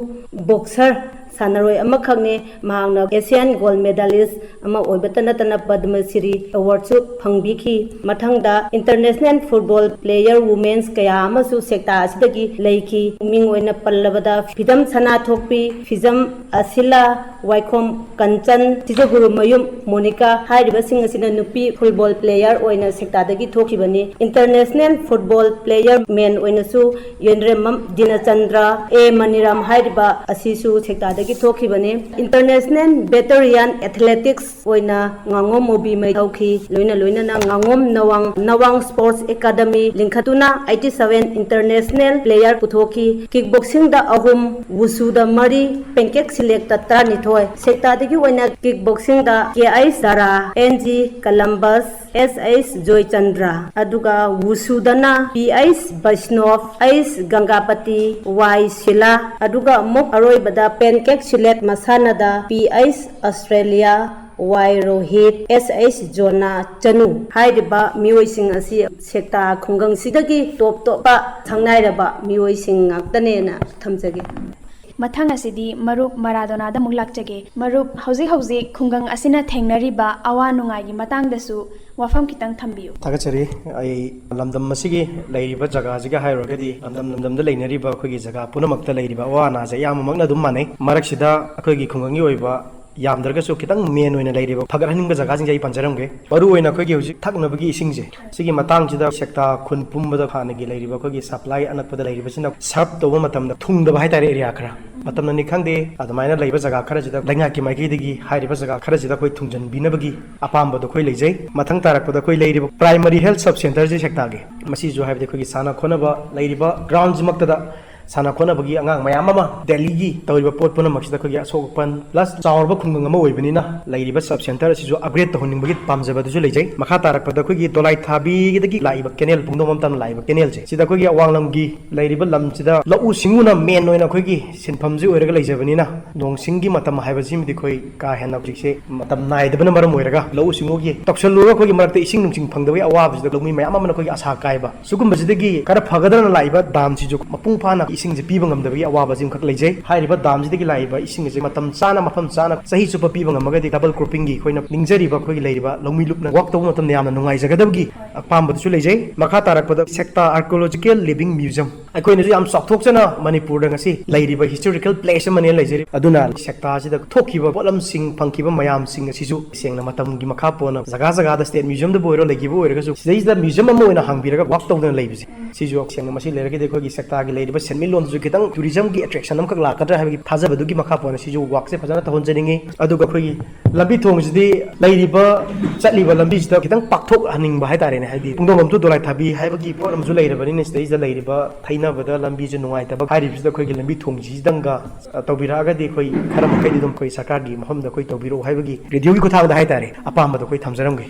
ꯕꯣꯛꯁꯔ ꯁꯥꯟꯅꯔꯣꯏ ꯑꯃꯈꯛꯅꯤ꯫ ꯃꯍꯥꯛꯅ ꯑꯦꯁꯤꯌꯥꯟ ꯒꯣꯜ ꯃꯦꯗꯥꯂꯤꯁ ꯑꯃ ꯑꯣꯏꯕꯇ ꯅꯠꯇꯅ ꯄꯗꯃ ꯁ꯭ꯔꯤ ꯑꯦꯋꯥꯔꯗꯁꯨ ꯐꯪꯕꯤꯈꯤ꯫ ꯃꯊꯪꯗ ꯏꯟꯇꯔꯅꯦꯁꯅꯦꯜ ꯐꯨꯠꯕꯣꯜ ꯄ꯭ꯂꯦꯌꯔ ꯋꯨꯃꯦꯟꯁ ꯀꯌꯥ ꯑꯃꯁꯨ ꯁꯦꯛꯇꯥ ꯑꯁꯤꯗꯒꯤ ꯂꯩꯈꯤ꯫ ꯃꯤꯡ ꯑꯣꯏꯅ ꯄꯜꯂꯕꯗ ꯐꯤꯖꯝ ꯁꯅꯥꯊꯣꯛꯄꯤ, ꯐꯤꯖꯝ ꯑꯁꯤꯂꯥ, ꯋꯥꯏꯈꯣꯝ ꯀꯟꯆꯟ, ꯁꯤꯖꯒꯨꯔꯨꯃꯌꯨꯝ ꯃꯣꯅꯤꯀꯥ ꯍꯥꯏꯔꯤꯕꯁꯤꯡ ꯑꯁꯤꯅ ꯅꯨꯄꯤ ꯐꯨꯠꯕꯣꯜ ꯄ꯭ꯂꯦꯌꯔ ꯑꯣꯏꯅ ꯁꯦꯛꯇꯥꯗꯒꯤ ꯊꯣꯛꯈꯤꯕꯅꯤ꯫ ꯏꯟꯇꯔꯅꯦꯁꯅꯦꯜ ꯐꯨꯠꯕꯣꯜ ꯄ꯭ꯂꯦꯌꯔ ꯃꯦꯟ ꯑꯣꯏꯅꯁꯨ ꯌꯦꯟꯗ꯭ꯔꯦꯝꯕꯝ ꯗꯤꯅꯆꯟꯗ꯭ꯔ, ꯑꯦ ꯃꯅꯤꯔꯥꯝ ꯍꯥꯏꯔꯤꯕ ꯑꯁꯤꯁꯨ ꯁꯦꯛꯇꯥꯗꯒꯤ ꯊꯣꯛꯈꯤꯕꯅꯤ꯫ ꯏꯟꯇꯔꯅꯦꯁꯅꯦꯜ ꯚꯦꯇꯔꯤꯌꯥꯟ ꯑꯦꯊꯂꯦꯇꯤꯛꯁ ꯑꯣꯏꯅ ꯉꯥꯉꯣꯝ ꯃꯣꯕꯤ ꯃꯩ ꯂꯧꯈꯤ꯫ ꯂꯣꯏꯅ ꯂꯣꯏꯅꯅ ꯉꯥꯉꯣꯝ ꯅꯋꯥꯡ, ꯅꯋꯥꯡ ꯁ꯭ꯄꯣꯔꯠꯁ ꯑꯦꯀꯥꯗꯃꯤ ꯂꯤꯡꯈꯠꯇꯨꯅ eighty seven ꯏꯟꯇꯔꯅꯦꯁꯅꯦꯜ ꯄ꯭ꯂꯦꯌꯔ ꯄꯨꯊꯣꯛꯈꯤ꯫ ꯀꯤꯛ ꯕꯣꯛꯁꯤꯡꯗ ꯑꯍꯨꯝ, ꯋꯨꯁꯨꯗ ꯃꯔꯤ, ꯄꯦꯟꯀꯦꯛ ꯁꯤꯂꯦꯛꯇ ꯇꯔꯥꯅꯤꯊꯣꯏ꯫ ꯁꯦꯛꯇꯥꯗꯒꯤ ꯑꯣꯏꯅ ꯀꯤꯛ ꯕꯣꯛꯁꯤꯡꯗ K H Jara, N G Columbus, S H Joychandra, ꯑꯗꯨꯒ ꯋꯨꯁꯨꯗꯅ P H Baishnab, H Gangapati, Y Sila, ꯑꯗꯨꯒ ꯑꯃꯨꯛ ꯑꯔꯣꯏꯕꯗ ꯄꯦꯟꯀꯦꯛ ꯁꯤꯂꯦꯛ ꯃꯁꯥꯟꯅꯗ P H Australia, Y Rohit, S H Jona ꯆꯅꯨ ꯍꯥꯏꯔꯤꯕ ꯃꯤꯑꯣꯏꯁꯤꯡ ꯑꯁꯤ ꯁꯦꯛꯇꯥ ꯈꯨꯡꯒꯪꯁꯤꯗꯒꯤ ꯇꯣꯞ ꯇꯣꯞꯄ ꯁꯪꯅꯥꯏꯔꯕ ꯃꯤꯑꯣꯏꯁꯤꯡ ꯉꯥꯛꯇꯅꯦꯅ ꯊꯝꯖꯒꯦ꯫ ꯃꯊꯪ ꯑꯁꯤꯗꯤ ꯃꯔꯨꯞ ꯃꯔꯥꯗꯣꯅꯥꯗ ꯑꯃꯨꯛ ꯂꯥꯛꯆꯒꯦ꯫ ꯃꯔꯨꯞ, ꯍꯧꯖꯤꯛ ꯍꯧꯖꯤꯛ ꯈꯨꯡꯒꯪ ꯑꯁꯤꯅ ꯊꯦꯡꯅꯔꯤꯕ ꯑꯋꯥ ꯅꯨꯡꯉꯥꯏꯒꯤ ꯃꯇꯥꯡꯗꯁꯨ ꯋꯥꯐꯝ ꯈꯤꯇꯪ ꯊꯝꯕꯤꯌꯨ꯫ ꯊꯥꯒꯠꯆꯔꯤ꯫ ꯑꯩ ꯂꯝꯗꯝ ꯑꯁꯤꯒꯤ ꯂꯩꯔꯤꯕ ꯖꯒꯥꯁꯤꯒ ꯍꯥꯏꯔꯨꯔꯒꯗꯤ ꯂꯝꯗꯝ ꯂꯝꯗꯝꯗ ꯂꯩꯅꯔꯤꯕ ꯑꯩꯈꯣꯏꯒꯤ ꯖꯒꯥ ꯄꯨꯝꯅꯃꯛꯇ ꯂꯩꯔꯤꯕ ꯑꯋꯥ ꯑꯅꯥꯁꯦ ꯑꯌꯥꯝꯕꯃꯛꯅ ꯑꯗꯨꯝ ꯃꯥꯟꯅꯩ꯫ ꯃꯔꯛꯁꯤꯗ ꯑꯩꯈꯣꯏꯒꯤ ꯈꯨꯡꯒꯪꯒꯤ ꯑꯣꯏꯕ ꯌꯥꯝꯗ꯭ꯔꯒꯁꯨ ꯈꯤꯇꯪ ꯃꯦꯟ ꯑꯣꯏꯅ ꯂꯩꯔꯤꯕ ꯐꯒꯠꯍꯟꯅꯤꯡꯕ ꯖꯒꯥꯁꯤꯡꯁꯦ ꯑꯩ ꯄꯟꯖꯔꯝꯒꯦ꯫ ꯃꯔꯨꯑꯣꯏꯅ ꯑꯩꯈꯣꯏꯒꯤ ꯍꯧꯖꯤꯛ ꯊꯛꯅꯕꯒꯤ ꯏꯁꯤꯡꯁꯦ, ꯁꯤꯒꯤ ꯃꯇꯥꯡꯁꯤꯗ ꯁꯦꯛꯇꯥ ꯈꯨꯟ ꯄꯨꯝꯕꯗ ꯍꯥꯟꯅꯒꯤ ꯂꯩꯔꯤꯕ ꯑꯩꯈꯣꯏꯒꯤ ꯁꯄ꯭ꯂꯥꯏ ꯑꯅꯛꯄꯗ ꯂꯩꯔꯤꯕꯁꯤꯅ ꯁꯔꯞ ꯇꯧꯕ ꯃꯇꯝꯗ ꯊꯨꯡꯗꯕ ꯍꯥꯏꯇꯥꯔꯦ, ꯑꯦꯔꯤꯌꯥ ꯈꯔ ꯃꯇꯝꯅꯅꯤ ꯈꯪꯗꯦ, ꯑꯗꯨꯃꯥꯏꯅ ꯂꯩꯕ ꯖꯒꯥ ꯈꯔꯁꯤꯗ ꯂꯩꯉꯥꯛꯀꯤ ꯃꯥꯏꯀꯩꯗꯒꯤ ꯍꯥꯏꯔꯤꯕ ꯖꯒꯥ ꯈꯔꯁꯤꯗ ꯑꯩꯈꯣꯏ ꯊꯨꯡꯖꯤꯟꯕꯤꯅꯕꯒꯤ ꯑꯄꯥꯝꯕꯗꯣ ꯑꯩꯈꯣꯏ ꯂꯩꯖꯩ꯫ ꯃꯊꯪ ꯇꯥꯔꯛꯄꯗ ꯑꯩꯈꯣꯏ ꯂꯩꯔꯤꯕ ꯄ꯭ꯔꯥꯏꯃꯔꯤ ꯍꯦꯜꯊ ꯁꯕ ꯁꯦꯟꯇꯔꯁꯤ ꯁꯦꯛꯇꯥꯒꯤ, ꯃꯁꯤꯁꯨ ꯍꯥꯏꯕꯗꯤ ꯑꯩꯈꯣꯏꯒꯤ ꯁꯥꯟꯅ ꯈꯣꯠꯅꯕ ꯂꯩꯔꯤꯕ ꯒ꯭ꯔꯥꯎꯟꯁꯤꯃꯛꯇꯗ ꯁꯥꯟꯅ ꯈꯣꯠꯅꯕꯒꯤ ꯑꯉꯥꯡ ꯃꯌꯥꯝ ꯑꯃ ꯗꯦꯜꯂꯤꯒꯤ ꯇꯧꯔꯤꯕ ꯄꯣꯠ ꯄꯨꯝꯅꯃꯛꯁꯤꯗ ꯑꯩꯈꯣꯏꯒꯤ ꯑꯁꯣꯛ ꯑꯄꯟ, plus ꯆꯥꯎꯔꯕ ꯈꯨꯡꯒꯪ ꯑꯃ ꯑꯣꯏꯕꯅꯤꯅ ꯂꯩꯔꯤꯕ sub centre ꯑꯁꯤꯁꯨ upgrade ꯇꯧꯍꯟꯅꯤꯡꯕꯒꯤ ꯄꯥꯝꯖꯕꯗꯨꯁꯨ ꯂꯩꯖꯩ꯫ ꯃꯈꯥ ꯇꯥꯔꯛꯄꯗ ꯑꯩꯈꯣꯏꯒꯤ ꯗꯣꯂꯥꯏ ꯊꯥꯕꯤꯗꯒꯤ ꯂꯥꯛꯏꯕ canal, ꯄꯨꯡꯗꯣꯡꯕꯝ ꯇꯝꯅ ꯂꯥꯛꯏꯕ canal ꯁꯦ, ꯁꯤꯗ ꯑꯩꯈꯣꯏꯒꯤ ꯑꯋꯥꯡ ꯂꯝꯒꯤ ꯂꯩꯔꯤꯕ ꯂꯝꯁꯤꯗ ꯂꯧꯎ ꯁꯤꯡꯎꯅ main ꯑꯣꯏꯅ ꯑꯩꯈꯣꯏꯒꯤ ꯁꯤꯟꯐꯝꯁꯤ ꯑꯣꯏꯔꯒ ꯂꯩꯖꯕꯅꯤꯅ, ꯅꯣꯡ ꯁꯤꯡꯒꯤ ꯃꯇꯝ ꯍꯥꯏꯕꯁꯤꯃꯗꯤ ꯑꯩꯈꯣꯏ ꯀꯥ ꯍꯦꯟꯅ ꯍꯧꯖꯤꯛꯁꯦ ꯃꯇꯝ ꯅꯥꯏꯗꯕꯅ ꯃꯔꯝ ꯑꯣꯏꯔꯒ ꯂꯧꯎ ꯁꯤꯡꯎꯒꯤ ꯇꯧꯁꯜꯂꯨꯔꯒ ꯑꯩꯈꯣꯏꯒꯤ ꯃꯔꯛꯇ ꯏꯁꯤꯡ ꯅꯨꯡꯁꯤꯡ ꯐꯪꯗꯕꯒꯤ ꯑꯋꯥꯕꯁꯤꯗ ꯂꯧꯃꯤ ꯃꯌꯥꯝ ꯑꯃꯅ ꯑꯩꯈꯣꯏꯒꯤ ꯑꯁꯥ ꯀꯥꯏꯕ, ꯁꯤꯒꯨꯝꯕꯁꯤꯗꯒꯤ ꯈꯔ ꯐꯒꯗ꯭ꯔꯅ ꯂꯥꯛꯏꯕ dam ꯁꯤꯁꯨ ꯃꯄꯨꯡ ꯐꯥꯅ ꯏꯁꯤꯡꯁꯦ ꯄꯤꯕ ꯉꯝꯗꯕꯒꯤ ꯑꯋꯥꯕꯁꯤ ꯑꯃꯈꯛ ꯂꯩꯖꯩ꯫ ꯍꯥꯏꯔꯤꯕ dam ꯁꯤꯗꯒꯤ ꯂꯥꯛꯏꯕ ꯏꯁꯤꯡ ꯑꯁꯦ ꯃꯇꯝ ꯆꯥꯅ, ꯃꯐꯝ ꯆꯥꯅ, ꯆꯍꯤ ꯆꯨꯞꯄ ꯄꯤꯕ ꯉꯝꯃꯒꯗꯤ double cropping ꯒꯤ ꯑꯩꯈꯣꯏꯅ ꯅꯤꯡꯖꯔꯤꯕ ꯑꯩꯈꯣꯏꯒꯤ ꯂꯩꯔꯤꯕ ꯂꯧꯃꯤ ꯂꯨꯞꯅ work ꯇꯧꯕ ꯃꯇꯝꯗ ꯌꯥꯝꯅ ꯅꯨꯡꯉꯥꯏꯖꯒꯗꯕꯒꯤ ꯑꯄꯥꯝꯕꯗꯨꯁꯨ ꯂꯩꯖꯩ꯫ ꯃꯈꯥ ꯇꯥꯔꯛꯄꯗ ꯁꯦꯛꯇꯥ Archaeological Living Museum, ꯑꯩꯈꯣꯏꯅꯁꯨ ꯌꯥꯝ ꯆꯥꯎꯊꯣꯛꯆꯅ ꯃꯅꯤꯄꯨꯔꯗ ꯉꯁꯤ ꯂꯩꯔꯤꯕ historical place ꯑꯃꯅꯦꯅ ꯂꯩꯖꯔꯤ꯫ ꯑꯗꯨꯅ ꯁꯦꯛꯇꯥꯁꯤꯗ ꯊꯣꯛꯈꯤꯕ ꯄꯣꯠꯂꯝꯁꯤꯡ, ꯐꯪꯈꯤꯕ ꯃꯌꯥꯝꯁꯤꯡ ꯑꯁꯤꯁꯨ ꯁꯦꯡꯅ ꯃꯇꯝꯒꯤ ꯃꯈꯥ ꯄꯣꯟꯅ ꯖꯒꯥ ꯖꯒꯥꯗ state museum ꯗꯕꯨ ꯑꯣꯏꯔꯣ, ꯂꯩꯈꯤꯕ ꯑꯣꯏꯔꯒꯁꯨ, ꯁꯤꯗꯩꯁꯤꯗ museum ꯑꯃ ꯑꯣꯏꯅ ꯍꯥꯡꯕꯤꯔꯒ work ꯇꯧꯗꯅ ꯂꯩꯕꯁꯦ, ꯁꯤꯁꯨ ꯁꯦꯡꯅ ꯃꯁꯤ ꯂꯩꯔꯒꯗꯤ ꯑꯩꯈꯣꯏꯒꯤ ꯁꯦꯛꯇꯥꯒꯤ ꯂꯩꯔꯤꯕ ꯁꯦꯟꯃꯤꯠꯂꯣꯟꯗꯁꯨ ꯈꯤꯇꯪ tourism ꯒꯤ attraction ꯑꯃꯈꯛ ꯂꯥꯛꯀꯗ꯭ꯔꯥ ꯍꯥꯏꯕꯒꯤ ꯊꯥꯖꯕꯗꯨꯒꯤ ꯃꯈꯥ ꯄꯣꯟꯅ ꯁꯤꯁꯨ work ꯁꯦ ꯐꯖꯅ ꯇꯧꯍꯟꯖꯅꯤꯡꯉꯤ꯫ ꯑꯗꯨꯒ ꯑꯩꯈꯣꯏꯒꯤ ꯂꯝꯕꯤ ꯊꯣꯡꯁꯤꯗꯤ ꯂꯩꯔꯤꯕ ꯆꯠꯂꯤꯕ ꯂꯝꯕꯤꯁꯤꯗ ꯈꯤꯇꯪ ꯄꯥꯛꯊꯣꯛꯍꯟꯅꯤꯡꯕ ꯍꯥꯏꯇꯥꯔꯦꯅꯦ, ꯍꯥꯏꯗꯤ ꯄꯨꯡꯗꯣꯡꯕꯝ to ꯗꯣꯂꯥꯏ ꯊꯥꯕꯤ ꯍꯥꯏꯕꯒꯤ ꯄꯣꯠ ꯑꯃꯁꯨ ꯂꯩꯔꯕꯅꯤꯅ, ꯁꯤꯗꯩꯁꯤꯗ ꯂꯩꯔꯤꯕ ꯊꯩꯅꯕꯗ ꯂꯝꯕꯤꯁꯦ ꯅꯨꯡꯉꯥꯏꯇꯕ ꯍꯥꯏꯔꯤꯕꯁꯤꯗ ꯑꯩꯈꯣꯏꯒꯤ ꯂꯝꯕꯤ ꯊꯣꯡꯁꯤꯗꯪꯒ, ꯑ, ꯇꯧꯕꯤꯔꯛꯑꯒꯗꯤ ꯑꯩꯈꯣꯏ ꯈꯔ ꯃꯈꯩꯗꯤ ꯑꯗꯨꯝ ꯑꯩꯈꯣꯏ ꯁꯔꯀꯥꯔꯒꯤ ꯃꯐꯝꯗ ꯑꯩꯈꯣꯏ ꯇꯧꯕꯤꯔꯛꯑꯣ ꯍꯥꯏꯕꯒꯤ radio ꯒꯤ ꯈꯨꯠꯊꯥꯡꯗ ꯍꯥꯏꯇꯥꯔꯦ, ꯑꯄꯥꯝꯕꯗꯣ ꯑꯩꯈꯣꯏ ꯊꯝꯖꯔꯝꯒꯦ꯫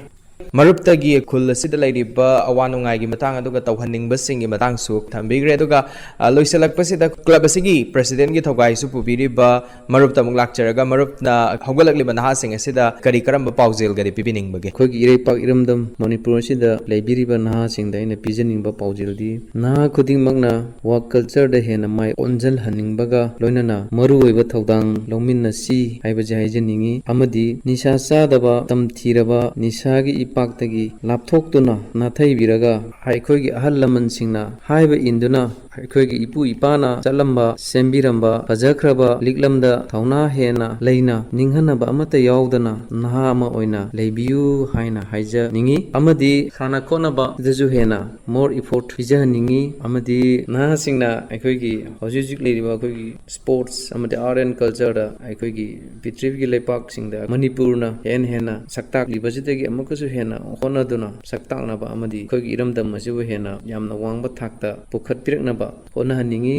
ꯃꯔꯨꯞꯇꯒꯤ ꯈꯨꯜ ꯑꯁꯤꯗ ꯂꯩꯔꯤꯕ ꯑꯋꯥ ꯅꯨꯡꯉꯥꯏꯒꯤ ꯃꯇꯥꯡ ꯑꯗꯨꯒ ꯇꯧꯍꯟꯅꯤꯡꯕꯁꯤꯡꯒꯤ ꯃꯇꯥꯡꯁꯨ ꯊꯝꯕꯤꯈ꯭ꯔꯦ꯫ ꯑꯗꯨꯒ, ꯑ, ꯂꯣꯏꯁꯤꯜꯂꯛꯄꯁꯤꯗ club ꯑꯁꯤꯒꯤ president ꯀꯤ ꯊꯧꯒꯥꯏꯁꯨ ꯄꯨꯕꯤꯔꯤꯕ ꯃꯔꯨꯞꯇ ꯑꯃꯨꯛ ꯂꯥꯛꯆꯔꯒ, ꯃꯔꯨꯞꯅ ꯍꯧꯒꯠꯂꯛꯂꯤꯕ ꯅꯍꯥꯁꯤꯡ ꯑꯁꯤꯗ ꯀꯔꯤ ꯀꯔꯝꯕ ꯄꯥꯎꯖꯦꯜꯒꯗꯤ ꯄꯤꯕꯤꯅꯤꯡꯕꯒꯦ? ꯑꯩꯈꯣꯏꯒꯤ ꯏꯔꯩꯄꯥꯛ ꯏꯔꯝꯗꯝ ꯃꯅꯤꯄꯨꯔ ꯑꯁꯤꯗ ꯂꯩꯕꯤꯔꯤꯕ ꯅꯍꯥꯁꯤꯡꯗ ꯑꯩꯅ ꯄꯤꯖꯅꯤꯡꯕ ꯄꯥꯎꯖꯦꯜꯗꯤ, ꯅꯍꯥ ꯈꯨꯗꯤꯡꯃꯛꯅ work culture ꯗ ꯍꯦꯟꯅ ꯃꯥꯏ ꯑꯣꯟꯁꯤꯜꯍꯟꯅꯤꯡꯕꯒ ꯂꯣꯏꯅꯅ ꯃꯔꯨꯑꯣꯏꯕ ꯊꯧꯗꯥꯡ ꯂꯧꯃꯤꯟꯅꯁꯤ ꯍꯥꯏꯕꯁꯤ ꯍꯥꯏꯖꯅꯤꯡꯏ꯫ ꯑꯃꯗꯤ ꯅꯤꯁꯥ ꯆꯥꯗꯕ, ꯃꯇꯝ ꯊꯤꯔꯕ ꯅꯤꯁꯥꯒꯤ ꯏꯄꯥꯛꯇꯒꯤ ꯂꯥꯞꯊꯣꯛꯇꯨꯅ ꯅꯥꯊꯩꯕꯤꯔꯒ, ꯑꯩꯈꯣꯏꯒꯤ ꯑꯍꯜ ꯂꯃꯟꯁꯤꯡꯅ ꯍꯥꯏꯕ ꯏꯟꯗꯨꯅ, ꯑꯩꯈꯣꯏꯒꯤ ꯏꯄꯨ ꯏꯄꯥꯅ ꯆꯠꯂꯝꯕ, ꯁꯦꯝꯕꯤꯔꯝꯕ ꯐꯖꯈ꯭ꯔꯕ ꯂꯤꯛꯂꯝꯗ ꯊꯧꯅꯥ ꯍꯦꯟꯅ ꯂꯩꯅ, ꯅꯤꯡꯍꯟꯅꯕ ꯑꯃꯠꯇ ꯌꯥꯎꯗꯅ ꯅꯍꯥ ꯑꯃ ꯑꯣꯏꯅ ꯂꯩꯕꯤꯌꯨ ꯍꯥꯏꯅ ꯍꯥꯏꯖꯅꯤꯡꯏ꯫ ꯑꯃꯗꯤ ꯁꯥꯟꯅ ꯈꯣꯠꯅꯕꯗꯁꯨ ꯍꯦꯟꯅ more effort ꯄꯤꯖꯍꯟꯅꯤꯡꯏ꯫ ꯑꯃꯗꯤ ꯅꯍꯥꯁꯤꯡꯅ ꯑꯩꯈꯣꯏꯒꯤ ꯍꯧꯖꯤꯛ ꯍꯧꯖꯤꯛ ꯂꯩꯔꯤꯕ ꯑꯩꯈꯣꯏꯒꯤ sports ꯑꯃꯗꯤ art and culture ꯗ ꯑꯩꯈꯣꯏꯒꯤ ꯄ꯭ꯔꯤꯊꯤꯕꯤꯒꯤ ꯂꯩꯄꯥꯛꯁꯤꯡꯗ ꯃꯅꯤꯄꯨꯔꯅ ꯍꯦꯟꯅ ꯍꯦꯟꯅ ꯁꯛ ꯇꯥꯛꯂꯤꯕꯁꯤꯗꯒꯤ ꯑꯃꯨꯛꯀꯁꯨ ꯍꯦꯟꯅ ꯍꯣꯠꯅꯗꯨꯅ ꯁꯛ ꯇꯥꯛꯅꯕ ꯑꯃꯗꯤ ꯑꯩꯈꯣꯏꯒꯤ ꯏꯔꯝꯗꯝ ꯑꯁꯤꯕꯨ ꯍꯦꯟꯅ ꯌꯥꯝꯅ ꯋꯥꯡꯕ ꯊꯥꯛꯇ ꯄꯨꯈꯠꯄꯤꯔꯛꯅꯕ ꯍꯣꯠꯅꯍꯟꯅꯤꯡꯏ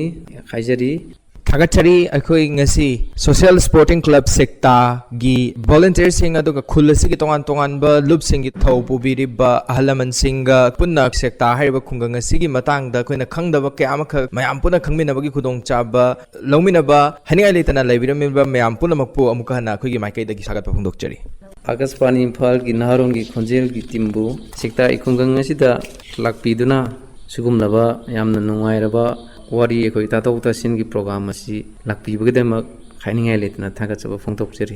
ꯍꯥꯏꯖꯔꯤ꯫ ꯊꯥꯒꯠꯆꯔꯤ꯫ ꯑꯩꯈꯣꯏ ꯉꯁꯤ ꯁꯣꯁꯤꯌꯦꯜ ꯁ꯭ꯄꯣꯔꯇꯤꯡ ꯀ꯭ꯂꯕ ꯁꯦꯛꯇꯥꯒꯤ ꯚꯣꯂꯨꯟꯇꯤꯌꯔꯁꯤꯡ ꯑꯗꯨꯒ ꯈꯨꯜ ꯑꯁꯤꯒꯤ ꯇꯣꯉꯥꯟ ꯇꯣꯉꯥꯟꯕ ꯂꯨꯞꯁꯤꯡꯒꯤ ꯊꯧ ꯄꯨꯕꯤꯔꯤꯕ ꯑꯍꯜ ꯂꯃꯟꯁꯤꯡꯒ ꯄꯨꯟꯅ ꯁꯦꯛꯇꯥ ꯍꯥꯏꯔꯤꯕ ꯈꯨꯡꯒꯪ ꯑꯁꯤꯒꯤ ꯃꯇꯥꯡꯗ ꯑꯩꯈꯣꯏꯅ ꯈꯪꯗꯕ ꯀꯌꯥ ꯑꯃꯈꯛ ꯃꯌꯥꯝ ꯄꯨꯟꯅ ꯈꯪꯃꯤꯟꯅꯕꯒꯤ ꯈꯨꯗꯣꯡꯆꯥꯕ ꯂꯧꯃꯤꯟꯅꯕ ꯍꯥꯏꯅꯤꯡꯉꯥꯏ ꯂꯩꯇꯅ ꯂꯩꯕꯤꯔꯝꯃꯤꯕ ꯃꯌꯥꯝ ꯄꯨꯝꯅꯃꯛꯄꯨ ꯑꯃꯨꯛꯀ ꯍꯟꯅ ꯑꯩꯈꯣꯏꯒꯤ ꯃꯥꯏꯀꯩꯗꯒꯤ ꯁ꯭ꯋꯥꯒꯠꯄ ꯐꯣꯡꯗꯣꯛꯆꯔꯤ꯫ ꯑꯀꯥꯁꯕꯥꯅꯤ ꯏꯝꯐꯥꯜꯒꯤ ꯅꯍꯥꯔꯣꯜꯒꯤ ꯈꯣꯟꯖꯦꯜꯒꯤ ꯇꯤꯝꯕꯨ ꯁꯦꯛꯇꯥꯒꯤ ꯈꯨꯡꯒꯪ ꯑꯁꯤꯗ ꯂꯥꯛꯄꯤꯗꯨꯅ ꯁꯤꯒꯨꯝꯂꯕ ꯌꯥꯝꯅ ꯅꯨꯡꯉꯥꯏꯔꯕ ꯋꯥꯔꯤ ꯑꯩꯈꯣꯏ ꯇꯥꯊꯣꯛ ꯇꯥꯁꯤꯟꯒꯤ ꯄ꯭ꯔꯣꯒ꯭ꯔꯥꯝ ꯑꯁꯤ ꯂꯥꯛꯄꯤꯕꯒꯤꯗꯃꯛ ꯍꯥꯏꯅꯤꯡꯉꯥꯏ ꯂꯩꯇꯅ ꯊꯥꯒꯠꯆꯕ ꯐꯣꯡꯗꯣꯛꯆꯔꯤ꯫